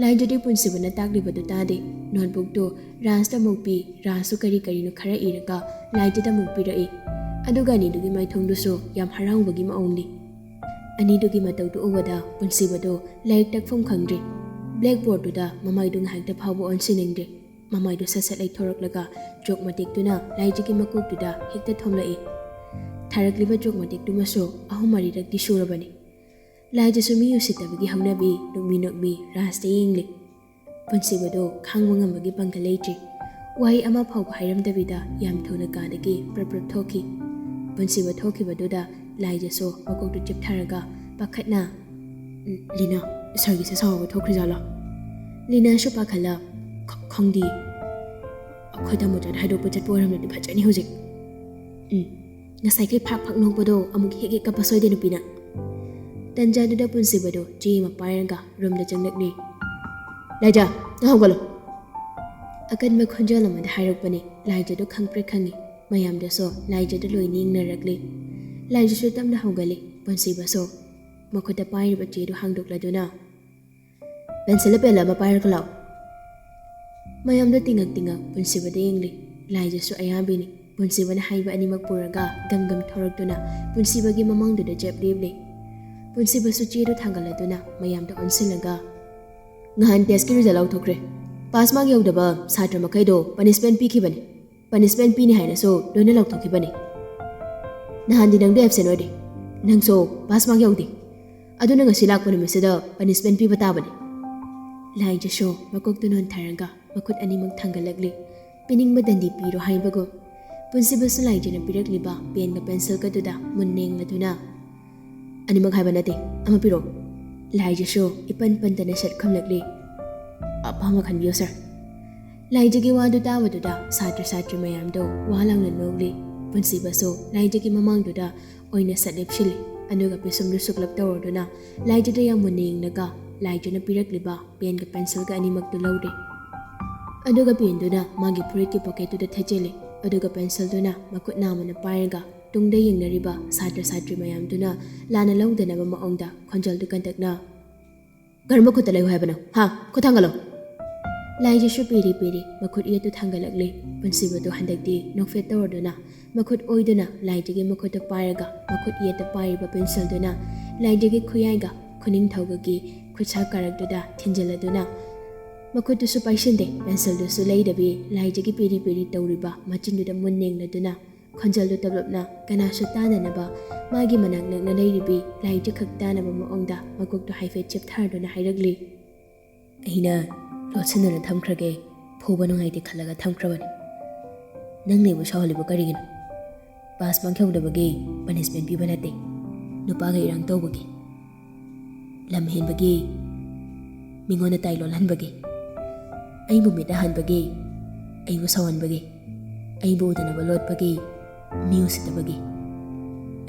ꯂꯥꯏꯖꯗꯤ ꯄꯨꯟꯁꯤꯕꯅ ꯇꯥꯛꯂꯤꯕꯗꯨ ꯇꯥꯗꯦ꯫ ꯅꯣꯠꯕꯨꯛꯇꯨ ꯔꯥꯖꯇ ꯑꯃꯨꯛ ꯄꯤ, ꯔꯥꯖꯁꯨ ꯀꯔꯤ ꯀꯔꯤꯅꯣ ꯈꯔ ꯏꯔꯒ ꯂꯥꯏꯖꯗ ꯑꯃꯨꯛ ꯄꯤꯔꯛꯏ꯫ ꯑꯗꯨꯒ ꯑꯅꯤꯗꯨꯒꯤ ꯃꯥꯏꯊꯣꯡꯗꯨꯁꯨ ꯌꯥꯝ ꯍꯔꯥꯎꯕꯒꯤ ꯃꯑꯣꯡꯅꯤ꯫ ꯑꯅꯤꯗꯨꯒꯤ ꯃꯇꯧꯗꯨ ꯎꯕꯗ ꯄꯨꯟꯁꯤꯕꯗꯨ ꯂꯥꯏꯔꯤꯛ ꯇꯥꯛꯐꯝ ꯈꯪꯗ꯭ꯔꯦ꯫ ꯕ꯭ꯂꯦꯛꯕꯣꯔꯗꯇꯨꯗ ꯃꯃꯥꯏꯗꯨ ꯉꯥꯏꯍꯥꯛꯇ ꯐꯥꯎꯕ ꯑꯣꯟꯁꯤꯟꯅꯤꯡꯗ꯭ꯔꯦ꯫ ꯃꯃꯥꯏꯗꯨ ꯁꯠ ꯁꯠ ꯂꯩꯊꯣꯔꯛꯂꯒ ꯆꯣꯛ ꯃꯇꯦꯛꯇꯨꯅ ꯂꯥꯏꯖꯒꯤ ꯃꯀꯣꯛꯇꯨꯗ ꯍꯦꯛꯇ ꯊꯣꯝꯂꯛꯏ꯫ ꯊꯥꯔꯛꯂꯤꯕ ꯆꯣꯛ ꯃꯇꯦꯛꯇꯨꯃꯁꯨ ꯑꯍꯨꯝ ꯃꯔꯤꯔꯛꯇꯤ ꯁꯨꯔꯕꯅꯤ꯫ ꯂꯥꯏꯖꯁꯨ ꯃꯤ ꯎꯁꯤꯠꯇꯕꯒꯤ ꯍꯧꯅꯕꯤ ꯅꯣꯛꯃꯤ ꯅꯣꯛꯃꯤ ꯔꯥꯖꯇ ꯌꯦꯡꯂꯤ꯫ ꯄꯨꯟꯁꯤꯕꯗꯨ ꯈꯥꯡꯕ ꯉꯝꯕꯒꯤ ꯄꯥꯡꯒꯜ ꯂꯩꯇ꯭ꯔꯤ꯫ ꯋꯥꯍꯩ ꯑꯃ ꯐꯥꯎꯕ ꯍꯥꯏꯔꯝꯗꯕꯤꯗ ꯌꯥꯝ ꯊꯨꯅ ꯀꯥꯗꯒꯤ ꯄ꯭ꯔꯞ ꯄ꯭ꯔꯞ ꯊꯣꯛꯈꯤ꯫ ꯄꯨꯟꯁꯤꯕ ꯊꯣꯛꯈꯤꯕꯗꯨꯗ ꯂꯥꯏꯖꯁꯨ ꯃꯀꯣꯛꯇꯨ ꯆꯤꯞꯊꯔꯒ ꯄꯥꯈꯠꯅ, "ꯂꯤꯅꯥ, ꯁꯥꯔꯒꯤꯁꯦ ꯁꯥꯎꯔꯒ ꯊꯣꯛꯈ꯭ꯔꯤꯖꯥꯠꯂꯣ?" ꯂꯤꯅꯥꯁꯨ ꯄꯥꯈꯠꯂ, "ꯈ-, ꯈꯪꯗꯦ꯫ ꯑꯩꯈꯣꯏ ꯇꯥꯃꯣꯆꯥꯗ ꯍꯥꯏꯗꯣꯛꯄ ꯆꯠꯄ ꯑꯣꯏꯔꯝꯂꯗꯤ ꯐꯖꯅꯤ ꯍꯧꯖꯤꯛ꯫ ꯎꯝ, ꯉꯁꯥꯏꯈꯩ ꯐꯥꯛ ꯐꯥꯛ ꯅꯣꯛꯄꯗꯣ ꯑꯃꯨꯛ ꯍꯦꯛ ꯍꯦꯛ ꯀꯞꯄ ꯁꯣꯏꯗꯦ ꯅꯨꯄꯤꯅ꯫" ꯇꯟꯖꯥꯗꯨꯗ ꯄꯨꯟꯁꯤꯕꯗꯣ ꯆꯦ ꯑꯃ ꯄꯥꯏꯔꯒ ꯔꯨꯝꯗ ꯆꯪꯂꯛꯂꯤ꯫ "ꯂꯥꯏꯖ, ꯅꯪ ꯍꯧꯒꯠꯂꯣ!" ꯑꯀꯟꯕ ꯈꯣꯟꯖꯦꯜ ꯑꯃꯗ ꯍꯥꯏꯔꯛꯄꯅꯤ꯫ ꯂꯥꯏꯖꯗꯣ ꯈꯪꯄ꯭ꯔꯦꯛ ꯈꯪꯉꯤ꯫ ꯃꯌꯥꯝꯗꯨꯁꯨ ꯂꯥꯏꯖꯗ ꯂꯣꯏꯅ ꯌꯦꯡꯅꯔꯛꯂꯤ꯫ ꯂꯥꯏꯖꯁꯨ ꯇꯞꯅ ꯍꯧꯒꯠꯂꯤ꯫ ꯄꯨꯟꯁꯤꯕꯁꯨ ꯃꯈꯨꯠꯇ ꯄꯥꯏꯔꯤꯕ ꯆꯦꯗꯨ ꯍꯥꯡꯗꯣꯛꯂꯗꯨꯅ, "ꯄꯦꯟꯁꯤꯜ ꯑꯄꯦꯜꯂ ꯑꯃ ꯄꯥꯏꯔꯒ ꯂꯥꯛꯑꯣ꯫" ꯃꯌꯥꯝꯗꯣ ꯇꯤꯡꯉꯛ ꯇꯤꯡꯉꯛ ꯄꯨꯟꯁꯤꯕꯗ ꯌꯦꯡꯂꯤ꯫ ꯂꯥꯏꯖꯁꯨ ꯑꯌꯥꯕꯤꯅꯤ꯫ ꯄꯨꯟꯁꯤꯕꯅ ꯍꯥꯏꯕ ꯑꯅꯤꯃꯛ ꯄꯨꯔꯒ ꯒꯝ ꯒꯝ ꯊꯣꯔꯛꯇꯨꯅ ꯄꯨꯟꯁꯤꯕꯒꯤ ꯃꯃꯥꯡꯗꯨꯗ ꯆꯦꯞ ꯂꯦꯞꯂꯤ꯫ ꯄꯨꯟꯁꯤꯕꯁꯨ ꯆꯦꯗꯨ ꯊꯥꯡꯒꯠꯂꯗꯨꯅ ꯃꯌꯥꯝꯗ ꯑꯣꯟꯁꯤꯜꯂꯒ, "ꯅꯍꯥꯟ ꯇꯦꯁꯀꯤ ꯔꯤꯖꯜ ꯂꯥꯎꯊꯣꯛꯈ꯭ꯔꯦ꯫ ꯄꯥꯁ ꯃꯥꯔꯛ ꯌꯧꯗꯕ ꯁꯥꯇ꯭ꯔ ꯃꯈꯩꯗꯣ ꯄꯅꯤꯁꯃꯦꯟ ꯄꯤꯈꯤꯕꯅꯤ꯫ ꯄꯅꯤꯁꯃꯦꯟ ꯄꯤꯅꯤ ꯍꯥꯏꯅꯁꯨ ꯂꯣꯏꯅ ꯂꯥꯎꯊꯣꯛꯈꯤꯕꯅꯤ꯫ ꯅꯍꯥꯟꯗꯤ ꯅꯪꯗꯣ ꯑꯦꯕꯁꯦꯟ ꯑꯣꯏꯔꯦ꯫ ꯅꯪꯁꯨ ꯄꯥꯁ ꯃꯥꯔꯛ ꯌꯧꯗꯦ꯫ ꯑꯗꯨꯅ ꯉꯁꯤ ꯂꯥꯛꯄ ꯅꯨꯃꯤꯠꯁꯤꯗ ꯄꯅꯤꯁꯃꯦꯟ ꯄꯤꯕ ꯇꯥꯕꯅꯤ꯫" ꯂꯥꯏꯖꯁꯨ ꯃꯀꯣꯛꯇꯨ ꯅꯣꯟꯊꯔꯒ ꯃꯈꯨꯠ ꯑꯅꯤꯃꯛ ꯊꯥꯡꯒꯠꯂꯛꯂꯤ꯫ ꯄꯤꯅꯤꯡꯕ ꯗꯟꯗꯤ ꯄꯤꯔꯣ ꯍꯥꯏꯕꯒꯨꯝ꯫ ꯄꯨꯟꯁꯤꯕꯁꯨ ꯂꯥꯏꯖꯅ ꯄꯤꯔꯛꯂꯤꯕ ꯄꯦꯟꯒ ꯄꯦꯟꯁꯤꯜꯒꯗꯨꯗ ꯃꯨꯟꯅ ꯌꯦꯡꯂꯗꯨꯅ, "ꯑꯅꯤꯃꯛ ꯍꯥꯏꯕ ꯅꯠꯇꯦ, ꯑꯃ ꯄꯤꯔꯛꯑꯣ꯫" ꯂꯥꯏꯖꯁꯨ ꯏꯄꯟ ꯄꯟꯗꯅ ꯁꯠ ꯈꯨꯝꯂꯛꯂꯤ꯫ ꯑꯄꯥꯝꯕ ꯈꯟꯕꯤꯌꯨ, ꯁꯥꯔ꯫ ꯂꯥꯏꯖꯒꯤ ꯋꯥꯗꯨ ꯇꯥꯕꯗꯨꯗ ꯁꯥꯇ꯭ꯔ ꯁꯥꯇ꯭ꯔꯤ ꯃꯌꯥꯝꯗꯣ ꯋꯥ ꯂꯥꯎꯅ ꯅꯣꯛꯂꯤ꯫ ꯄꯨꯟꯁꯤꯕꯁꯨ ꯂꯥꯏꯖꯒꯤ ꯃꯃꯥꯡꯗꯨꯗ ꯑꯣꯏꯅ ꯁꯠ ꯂꯦꯞꯁꯤꯜꯂꯤ꯫ ꯑꯗꯨꯒ ꯄꯤꯁꯨꯝꯗꯨ ꯁꯨꯛꯂꯞ ꯇꯧꯔꯗꯨꯅ ꯂꯥꯏꯖꯗ ꯌꯥꯝ ꯃꯨꯟꯅ ꯌꯦꯡꯂꯒ ꯂꯥꯏꯖꯅ ꯄꯤꯔꯛꯂꯤꯕ ꯄꯦꯟꯒ ꯄꯦꯟꯁꯤꯜꯒ ꯑꯅꯤꯃꯛꯇꯨ ꯂꯧꯔꯦ꯫ ꯑꯗꯨꯒ ꯄꯦꯟꯗꯨꯅ ꯃꯥꯒꯤ ꯐꯨꯔꯤꯠꯀꯤ ꯄꯣꯀꯦꯠꯇꯨꯗ ꯊꯦꯠꯆꯤꯜꯂꯤ꯫ ꯑꯗꯨꯒ ꯄꯦꯟꯁꯤꯜꯗꯨꯅ ꯃꯈꯨꯠ ꯅꯥꯝꯃꯅ ꯄꯥꯏꯔꯒ ꯇꯨꯡꯗ ꯌꯦꯡꯅꯔꯤꯕ ꯁꯥꯇ꯭ꯔ ꯁꯥꯇ꯭ꯔꯤ ꯃꯌꯥꯝꯗꯨꯅ ꯂꯥꯟꯅ ꯂꯧꯗꯅꯕ ꯃꯑꯣꯡꯗ ꯈꯣꯟꯖꯦꯜꯗꯨ ꯀꯟꯇꯛꯅ, "ꯀꯔꯝꯕ ꯈꯨꯠꯇ ꯂꯩꯌꯨ ꯍꯥꯏꯕꯅꯣ? ꯍꯥ? ꯈꯨꯠ ꯊꯥꯡꯒꯠꯂꯣ!" ꯂꯥꯏꯖꯁꯨ ꯄꯤꯔꯤ ꯄꯤꯔꯤ ꯃꯈꯨꯠ ꯌꯦꯠꯇꯨ ꯊꯥꯡꯒꯠꯂꯛꯂꯤ꯫ ꯄꯨꯟꯁꯤꯕꯗꯨ ꯍꯟꯗꯛꯇꯤ ꯅꯣꯛꯐꯦꯠ ꯇꯧꯔꯗꯨꯅ ꯃꯈꯨꯠ ꯑꯣꯏꯗꯨꯅ ꯂꯥꯏꯖꯒꯤ ꯃꯈꯨꯠꯇ ꯄꯥꯏꯔꯒ ꯃꯈꯨꯠ ꯌꯦꯠꯇ ꯄꯥꯏꯔꯤꯕ ꯄꯦꯟꯁꯤꯜꯗꯨꯅ ꯂꯥꯏꯖꯒꯤ ꯈꯨꯌꯥꯏꯒ ꯈꯨꯅꯤꯡꯊꯧꯒꯒꯤ ꯈꯨꯠꯁꯥ ꯀꯥꯔꯛꯇꯨꯗ ꯊꯤꯟꯖꯤꯜꯂꯗꯨꯅ ꯃꯈꯨꯠꯇꯨꯁꯨ ꯄꯥꯏꯁꯤꯟꯗꯦ, ꯄꯦꯟꯁꯤꯜꯗꯨꯁꯨ ꯂꯩꯗꯕꯤ ꯂꯥꯏꯖꯒꯤ ꯄꯤꯔꯤ ꯄꯤꯔꯤ ꯇꯧꯔꯤꯕ ꯃꯆꯤꯟꯗꯨꯗ ꯃꯨꯟꯅ ꯌꯦꯡꯂꯗꯨꯅ ꯈꯣꯟꯖꯦꯜꯗꯨ ꯇꯞꯂꯞꯅ ꯀꯅꯥꯁꯨ ꯇꯥꯗꯅꯕ ꯃꯥꯒꯤ ꯃꯅꯥꯛ ꯅꯛꯅ ꯂꯩꯔꯤꯕꯤ ꯂꯥꯏꯖ ꯈꯛ ꯇꯥꯅꯕ ꯃꯑꯣꯡꯗ ꯃꯀꯣꯛꯇꯨ ꯍꯥꯏꯐꯦꯠ ꯆꯦꯞꯊꯔꯗꯨꯅ ꯍꯥꯏꯔꯛꯂꯤ꯫ "ꯑꯩꯅ ꯂꯣꯠꯁꯤꯟꯗꯨꯅ ꯊꯝꯈ꯭ꯔꯒꯦ, ꯐꯨꯕ ꯅꯨꯡꯉꯥꯏꯇꯦ ꯈꯜꯂꯒ ꯊꯝꯈ꯭ꯔꯕꯅꯤ꯫ ꯅꯪꯅ ꯑꯩꯕꯨ ꯁꯥꯎꯍꯜꯂꯤꯕ ꯀꯔꯤꯒꯤꯅꯣ? ꯄꯥꯁ ꯃꯥꯡꯈꯤꯍꯧꯗꯕꯒꯤ ꯄꯅꯤꯁꯃꯦꯟ ꯄꯤꯕ ꯅꯠꯇꯦ, ꯅꯨꯄꯥꯒ ꯏꯔꯥꯡ ꯇꯧꯕꯒꯤ, ꯂꯝ ꯍꯦꯟꯕꯒꯤ, ꯃꯤꯉꯣꯟꯗ ꯇꯥꯏ ꯂꯣꯜꯍꯟꯕꯒꯤ, ꯑꯩꯕꯨ ꯃꯤꯠ ꯅꯥꯍꯟꯕꯒꯤ, ꯑꯩꯕꯨ ꯁꯥꯎꯍꯟꯕꯒꯤ, ꯑꯩꯕꯨ ꯎꯗꯅꯕ ꯂꯣꯠꯄꯒꯤ, ꯃꯤ ꯎꯁꯤꯠꯇꯕꯒꯤ,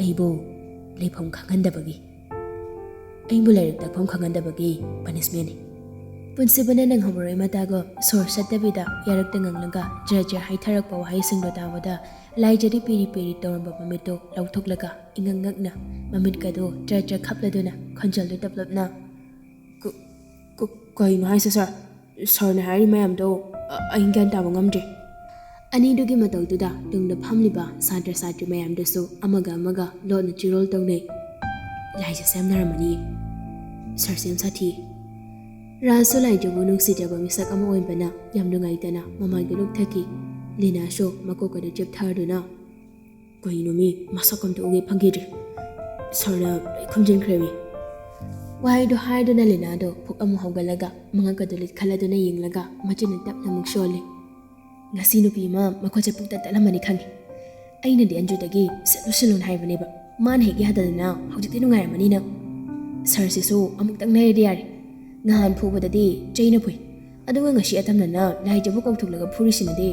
ꯑꯩꯕꯨ ꯂꯩꯐꯝ ꯈꯪꯍꯟꯗꯕꯒꯤ, ꯑꯩꯕꯨ ꯂꯥꯏꯔꯤꯛ ꯇꯥꯛꯐꯝ ꯈꯪꯍꯟꯗꯕꯒꯤ ꯄꯅꯤꯁꯃꯦꯟꯅꯤ꯫" ꯄꯨꯟꯁꯤꯕꯅ ꯅꯪꯍꯧꯔꯣꯏ ꯃꯇꯥꯒꯨꯝ ꯁꯣꯔ ꯁꯠꯇꯕꯤꯗ ꯌꯥꯔꯛꯇ ꯉꯪꯂꯒ ꯖꯔ ꯖꯔ ꯍꯥꯏꯊꯔꯛꯄ ꯋꯥꯍꯩꯁꯤꯡꯗꯣ ꯇꯥꯕꯗ ꯂꯥꯏꯖꯗꯤ ꯄꯤꯔꯤ ꯄꯤꯔꯤ ꯇꯧꯔꯝꯕ ꯃꯃꯤꯠꯇꯨ ꯂꯥꯎꯊꯣꯛꯂꯒ ꯏꯉꯛ ꯉꯛꯅ ꯃꯃꯤꯠꯀꯗꯨ ꯖꯔ ꯖꯔ ꯈꯞꯂꯗꯨꯅ ꯈꯣꯟꯖꯦꯜꯗꯨ ꯇꯞꯂꯞꯅ, "ꯀ-, ꯀ-, ꯀꯩꯅꯣ ꯍꯥꯏꯁꯦ ꯁꯥꯔ? ꯁꯥꯔꯅ ꯍꯥꯏꯔꯤ ꯃꯌꯥꯝꯗꯣ ꯑ-, ꯑꯩ ꯒ꯭ꯌꯥꯟ ꯇꯥꯕ ꯉꯝꯗ꯭ꯔꯦ꯫" ꯑꯅꯤꯗꯨꯒꯤ ꯃꯇꯧꯗꯨꯗ ꯇꯨꯡꯗ ꯐꯝꯂꯤꯕ ꯁꯥꯇ꯭ꯔ ꯁꯥꯇ꯭ꯔꯤ ꯃꯌꯥꯝꯗꯨꯁꯨ ꯑꯃꯒ ꯑꯃꯒ ꯂꯣꯠꯅ ꯆꯤꯔꯣꯜ ꯇꯧꯅꯩ꯫ "ꯂꯥꯏꯖꯁꯦ ꯌꯥꯝ ꯅꯥꯔꯝꯃꯅꯤꯌꯦ꯫ ꯁꯥꯔꯁꯦ ꯌꯥꯝ ꯁꯥꯊꯤꯌꯦ꯫" ꯔꯥꯖꯁꯨ ꯂꯥꯏꯖꯕꯨ ꯅꯨꯡꯁꯤꯖꯕ ꯃꯤꯁꯛ ꯑꯃ ꯑꯣꯏꯕꯅ ꯌꯥꯝ ꯅꯨꯡꯉꯥꯏꯇꯅ ꯃꯃꯥꯏꯗꯨ ꯂꯨꯛꯊꯈꯤ꯫ ꯂꯤꯅꯥꯁꯨ ꯃꯀꯣꯛ ꯑꯗꯨ ꯆꯦꯞꯊꯗꯨꯅ, "ꯀꯩꯅꯣ ꯃꯤ ꯃꯁꯛ ꯑꯝꯇ ꯎꯒꯦ ꯐꯪꯈꯤꯗ꯭ꯔꯦ꯫ ꯁꯥꯔꯅ ꯂꯣꯏ ꯈꯨꯝꯖꯤꯟꯈ꯭ꯔꯦꯃꯤ꯫" ꯋꯥꯍꯩꯗꯨ ꯍꯥꯏꯗꯨꯅ ꯂꯤꯅꯥꯗꯣ ꯐꯨꯛ ꯑꯃꯨꯛ ꯍꯧꯒꯠꯂꯒ ꯃꯉꯛ ꯑꯗꯨ ꯂꯤꯠꯈꯠꯂꯗꯨꯅ ꯌꯦꯡꯂꯒ ꯃꯆꯤꯟꯅ ꯇꯞꯅ ꯑꯃꯨꯛ ꯁꯣꯜꯂꯤ꯫ "ꯉꯁꯤ ꯅꯨꯄꯤ ꯑꯃ ꯃꯈꯨꯠꯁꯦ ꯄꯨꯡꯇꯠ ꯇꯠꯂꯝꯃꯅꯤ ꯈꯪꯉꯤ꯫ ꯑꯩꯅꯗꯤ ꯑꯟꯖꯨꯗꯒꯤ ꯁꯤꯠꯂꯨ ꯁꯤꯠꯂꯨꯅ ꯍꯥꯏꯕꯅꯦꯕ꯫ ꯃꯥꯅ ꯍꯦꯛ ꯌꯥꯗꯗꯅ ꯍꯧꯖꯤꯛꯇꯤ ꯅꯨꯡꯉꯥꯏꯔꯝꯃꯅꯤ ꯅꯪ꯫ ꯁꯥꯔꯁꯤꯁꯨ ꯑꯃꯨꯛꯇꯪ ꯅꯩꯔꯗꯤ ꯌꯥꯔꯦ꯫ ꯅꯍꯥꯟ ꯐꯨꯕꯗꯗꯤ ꯆꯩꯅ ꯐꯨꯏ꯫ ꯑꯗꯨꯒ ꯉꯁꯤ ꯑꯇꯝꯅꯅ ꯂꯥꯏꯖꯕꯨ ꯀꯧꯊꯣꯛꯂꯒ ꯐꯨꯔꯤꯁꯤꯅꯗꯤ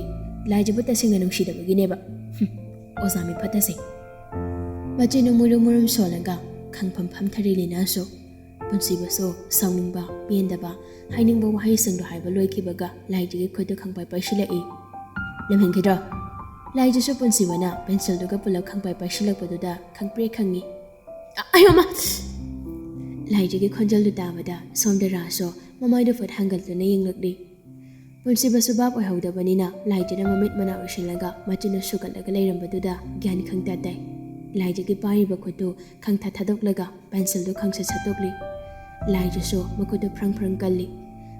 ꯂꯥꯏꯖꯕꯨ ꯇꯁꯦꯡꯅ ꯅꯨꯡꯁꯤꯗꯕꯒꯤꯅꯦꯕ꯫ ꯍꯨꯝ, ꯑꯣꯖꯥ ꯃꯤ ꯐꯠꯇꯁꯦ꯫ ꯃꯆꯤꯟꯗꯨ ꯃꯨꯔꯨꯝ ꯃꯨꯔꯨꯝ ꯁꯣꯜꯂꯒ ꯈꯪꯐꯝ ꯐꯝꯊꯔꯤ ꯂꯤꯅꯥꯁꯨ꯫ ꯄꯨꯟꯁꯤꯕꯁꯨ ꯁꯥꯎꯅꯤꯡꯕ, ꯄꯦꯟꯗꯕ, ꯍꯥꯏꯅꯤꯡꯕ ꯋꯥꯍꯩꯁꯤꯡꯗꯣ ꯍꯥꯏꯕ ꯂꯣꯏꯈꯤꯕꯒ ꯂꯥꯏꯖꯒꯤ ꯈꯨꯠꯇꯨ ꯈꯪꯄꯥꯏ ꯄꯥꯏꯁꯤꯜꯂꯛꯏ꯫ ꯂꯝꯍꯦꯟꯈꯤꯗ꯭ꯔꯣ? ꯂꯥꯏꯖꯁꯨ ꯄꯨꯟꯁꯤꯕꯅ ꯄꯦꯟꯁꯤꯜꯗꯨꯒ ꯄꯨꯂꯞ ꯈꯪꯄꯥꯏ ꯄꯥꯏꯁꯤꯜꯂꯛꯄꯗꯨꯗ ꯈꯪꯄ꯭ꯔꯦꯛ ꯈꯪꯉꯤ꯫ ꯑ-, ꯑꯌꯣꯃ! ꯂꯥꯏꯖꯒꯤ ꯈꯣꯟꯖꯦꯜꯗꯨ ꯇꯥꯕꯗ ꯁꯣꯝꯗ ꯔꯥꯁꯁꯨ ꯃꯃꯥꯏꯗꯨ ꯐꯠ ꯍꯥꯡꯒꯠꯇꯨꯅ ꯌꯦꯡꯂꯛꯂꯤ꯫ ꯄꯨꯟꯁꯤꯕꯁꯨ ꯚꯥꯞ ꯑꯣꯏꯍꯧꯗꯕꯅꯤꯅ ꯂꯥꯏꯖꯅ ꯃꯃꯤꯠ ꯃꯅꯥ ꯎꯏꯁꯤꯜꯂꯒ ꯃꯆꯤꯟꯗꯨ ꯁꯨꯒꯠꯂꯒ ꯂꯩꯔꯝꯕꯗꯨꯗ ꯒ꯭ꯌꯥꯟ ꯈꯪꯇ ꯇꯥꯏ꯫ ꯂꯥꯏꯖꯒꯤ ꯄꯥꯏꯔꯤꯕ ꯈꯨꯠꯇꯨ ꯈꯪꯊꯥ ꯊꯥꯗꯣꯛꯂꯒ ꯄꯦꯟꯁꯤꯜꯗꯨ ꯈꯪꯁꯠ ꯁꯠꯇꯣꯛꯂꯤ꯫ ꯂꯥꯏꯖꯁꯨ ꯃꯈꯨꯠꯇꯨ ꯐ꯭ꯔꯪ ꯐ꯭ꯔꯪ ꯀꯜꯂꯤ꯫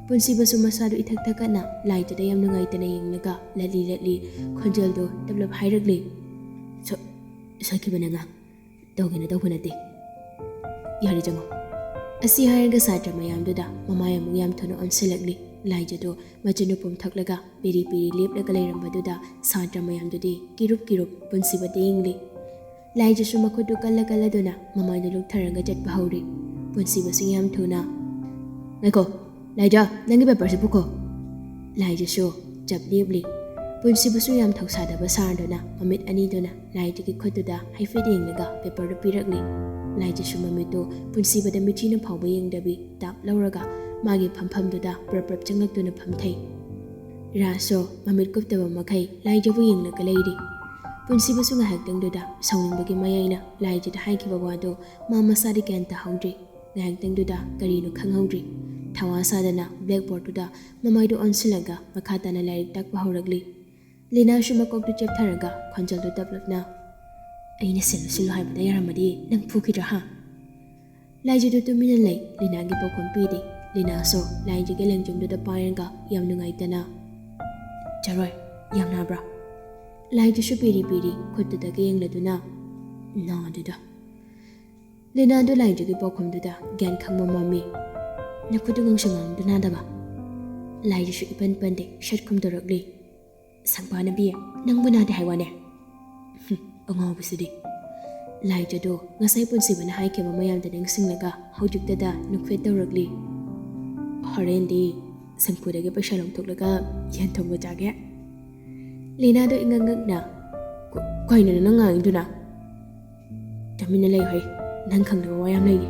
ꯄꯨꯟꯁꯤꯕꯁꯨ ꯃꯁꯥꯗꯨ ꯏꯊꯛ ꯊꯛꯀꯠꯅ ꯂꯥꯏꯖꯗ ꯌꯥꯝ ꯅꯨꯡꯉꯥꯏꯇꯅ ꯌꯦꯡꯂꯒ ꯂꯠꯂꯤ ꯂꯠꯂꯤ ꯈꯣꯟꯖꯦꯜꯗꯨ ꯇꯞꯂꯞ ꯍꯥꯏꯔꯛꯂꯤ꯫ "ꯁꯣ-, ꯁꯣꯏꯈꯤꯕꯅꯦ ꯑꯉꯥꯡ꯫ ꯇꯧꯒꯦꯅ ꯇꯧꯕ ꯅꯠꯇꯦ꯫ ꯌꯥꯔꯦ, ꯆꯪꯉꯣ꯫" ꯑꯁꯤ ꯍꯥꯏꯔꯒ ꯁꯥꯇ꯭ꯔ ꯃꯌꯥꯝꯗꯨꯗ ꯃꯃꯥꯏ ꯑꯃꯨꯛ ꯌꯥꯝ ꯊꯨꯅ ꯑꯣꯟꯁꯤꯜꯂꯛꯂꯤ꯫ ꯂꯥꯏꯖꯗꯨ ꯃꯆꯤꯟꯗꯨ ꯄꯨꯝꯊꯛꯂꯒ ꯄꯤꯔꯤ ꯄꯤꯔꯤ ꯂꯦꯞꯂꯒ ꯂꯩꯔꯝꯕꯗꯨꯗ ꯁꯥꯇ꯭ꯔ ꯃꯌꯥꯝꯗꯨꯗꯤ ꯀꯤꯔꯨꯞ ꯀꯤꯔꯨꯞ ꯄꯨꯟꯁꯤꯕꯗ ꯌꯦꯡꯂꯤ꯫ ꯂꯥꯏꯖꯁꯨ ꯃꯈꯨꯠꯇꯨ ꯀꯜꯂ ꯀꯜꯂꯗꯨꯅ ꯃꯃꯥꯏꯗꯨ ꯂꯨꯛꯊꯔꯒ ꯆꯠꯄ ꯍꯧꯔꯤ꯫ ꯄꯨꯟꯁꯤꯕꯁꯨ ꯌꯥꯝ ꯊꯨꯅ, "ꯉꯥꯏꯈꯣ, ꯂꯥꯏꯖ, ꯅꯪꯒꯤ ꯄꯦꯄꯔꯁꯤ ꯄꯨꯈꯣ꯫" ꯂꯥꯏꯖꯁꯨ ꯆꯞ ꯂꯦꯞꯂꯤ꯫ ꯄꯨꯟꯁꯤꯕꯁꯨ ꯌꯥꯝ ꯊꯧꯁꯥꯗꯕ ꯁꯥꯔꯗꯨꯅ ꯃꯃꯤꯠ ꯑꯅꯤꯗꯨꯅ ꯂꯥꯏꯖꯒꯤ ꯈꯨꯠꯇꯨꯗ ꯍꯥꯏꯐꯦꯠ ꯌꯦꯡꯂꯒ ꯄꯦꯄꯔꯗꯨ ꯄꯤꯔꯛꯂꯤ꯫ ꯂꯥꯏꯖꯁꯨ ꯃꯃꯤꯠꯇꯨ ꯄꯨꯟꯁꯤꯕꯗ ꯃꯤꯠꯆꯤꯅ ꯐꯥꯎꯕ ꯌꯦꯡꯗꯕꯤ ꯇꯥꯞ ꯂꯧꯔꯒ ꯃꯥꯒꯤ ꯐꯝꯐꯝꯗꯨꯗ ꯄ꯭ꯔꯞ ꯄ꯭ꯔꯞ ꯆꯪꯂꯛꯇꯨꯅ ꯐꯝꯊꯩ꯫ ꯔꯥꯁꯁꯨ ꯃꯃꯤꯠ ꯀꯨꯞꯇꯕ ꯃꯈꯩ ꯂꯥꯏꯖꯕꯨ ꯌꯦꯡꯂꯒ ꯂꯩꯔꯤ꯫ ꯄꯨꯟꯁꯤꯕꯁꯨ ꯉꯥꯏꯍꯥꯛꯇꯪꯗꯨꯗ ꯁꯥꯎꯅꯤꯡꯕꯒꯤ ꯃꯌꯥꯏꯅ ꯂꯥꯏꯖꯗ ꯍꯥꯏꯈꯤꯕ ꯋꯥꯗꯨ ꯃꯥ ꯃꯁꯥꯗꯤ ꯒ꯭ꯌꯥꯟ ꯇꯥꯍꯧꯗ꯭ꯔꯤ꯫ ꯉꯥꯏꯍꯥꯛꯇꯪꯗꯨꯗ ꯀꯔꯤꯅꯣ ꯈꯪꯍꯧꯗ꯭ꯔꯤ꯫ ꯊꯋꯥ ꯁꯥꯗꯅ ꯕ꯭ꯂꯦꯛꯕꯣꯔꯗꯇꯨꯗ ꯃꯃꯥꯏꯗꯨ ꯑꯣꯟꯁꯤꯜꯂꯒ ꯃꯈꯥ ꯇꯥꯅ ꯂꯥꯏꯔꯤꯛ ꯇꯥꯛꯄ ꯍꯧꯔꯛꯂꯤ꯫ ꯂꯤꯅꯥꯁꯨ ꯃꯀꯣꯛꯇꯨ ꯆꯦꯞꯊꯔꯒ ꯈꯣꯟꯖꯦꯜꯗꯨ ꯇꯞꯂꯞꯅ, "ꯑꯩꯅ ꯁꯤꯜꯂꯨ ꯁꯤꯜꯂꯨ ꯍꯥꯏꯕꯗ ꯌꯥꯔꯝꯃꯗꯤ ꯅꯪ ꯐꯨꯈꯤꯗ꯭ꯔꯥ, ꯍꯥ?" ꯂꯥꯏꯖꯗꯨ ꯇꯨꯃꯤꯟꯅ ꯂꯩ꯫ ꯂꯤꯅꯥꯒꯤ ꯄꯥꯎꯈꯨꯝ ꯄꯤꯗꯦ꯫ ꯂꯤꯅꯥꯁꯨ ꯂꯥꯏꯖꯒꯤ ꯂꯦꯡꯖꯨꯝꯗꯨꯗ ꯄꯥꯏꯔꯒ ꯌꯥꯝ ꯅꯨꯡꯉꯥꯏꯇꯅ, "ꯆꯔꯣꯏ, ꯌꯥꯝ ꯅꯥꯕ꯭ꯔꯥ?" ꯂꯥꯏꯖꯁꯨ ꯄꯤꯔꯤ ꯄꯤꯔꯤ ꯈꯨꯠꯇꯨꯗꯒ ꯌꯦꯡꯂꯗꯨꯅ, "ꯅꯥꯗꯦꯗ꯫" ꯂꯤꯅꯥꯗꯨ ꯂꯥꯏꯖꯒꯤ ꯄꯥꯎꯈꯨꯝꯗꯨꯗ ꯒ꯭ꯌꯥꯟ ꯈꯪꯕ ꯃꯝꯃꯤ꯫ "ꯅꯈꯨꯠꯇꯨ ꯉꯥꯡꯁꯪ ꯉꯥꯡꯗꯨ ꯅꯥꯗꯕ?" ꯂꯥꯏꯖꯁꯨ ꯏꯄꯟ ꯄꯟꯗꯦ, ꯁꯠ ꯈꯨꯝꯗꯣꯔꯛꯂꯤ꯫ "ꯁꯪꯕꯥꯅꯕꯤ, ꯅꯪꯕꯨ ꯅꯥꯗꯦ ꯍꯥꯏ ꯋꯥꯅꯦ?" "ꯍꯨꯝ, ꯑꯉꯥꯎꯕꯁꯤꯗꯤ꯫" ꯂꯥꯏꯖꯗꯨ ꯉꯁꯥꯏ ꯄꯨꯟꯁꯤꯕꯅ ꯍꯥꯏꯈꯤꯕ ꯃꯌꯥꯝꯗ ꯅꯤꯡꯁꯤꯡꯂꯒ ꯍꯧꯖꯤꯛꯇꯗ ꯅꯨꯡꯐꯦꯠ ꯇꯧꯔꯛꯂꯤ꯫ "ꯍꯣꯔꯦꯟꯗꯤ ꯁꯝꯄꯨꯗꯒꯤ ꯄꯩꯁꯥ ꯂꯧꯊꯣꯛꯂꯒ ꯌꯦꯟ ꯊꯣꯡꯕ ꯆꯥꯒꯦ꯫ ꯂꯤꯅꯥꯗꯣ ꯏꯉꯛ ꯉꯛꯅ, "ꯀ-, ꯀꯩꯅꯣ ꯅꯪ ꯉꯥꯡꯉꯤꯗꯨꯅ?" "ꯇꯨꯃꯤꯟꯅ ꯂꯩꯌꯨ ꯍꯩ, ꯅꯪ ꯈꯪꯗꯕ ꯋꯥ ꯌꯥꯝ ꯂꯩꯔꯤ꯫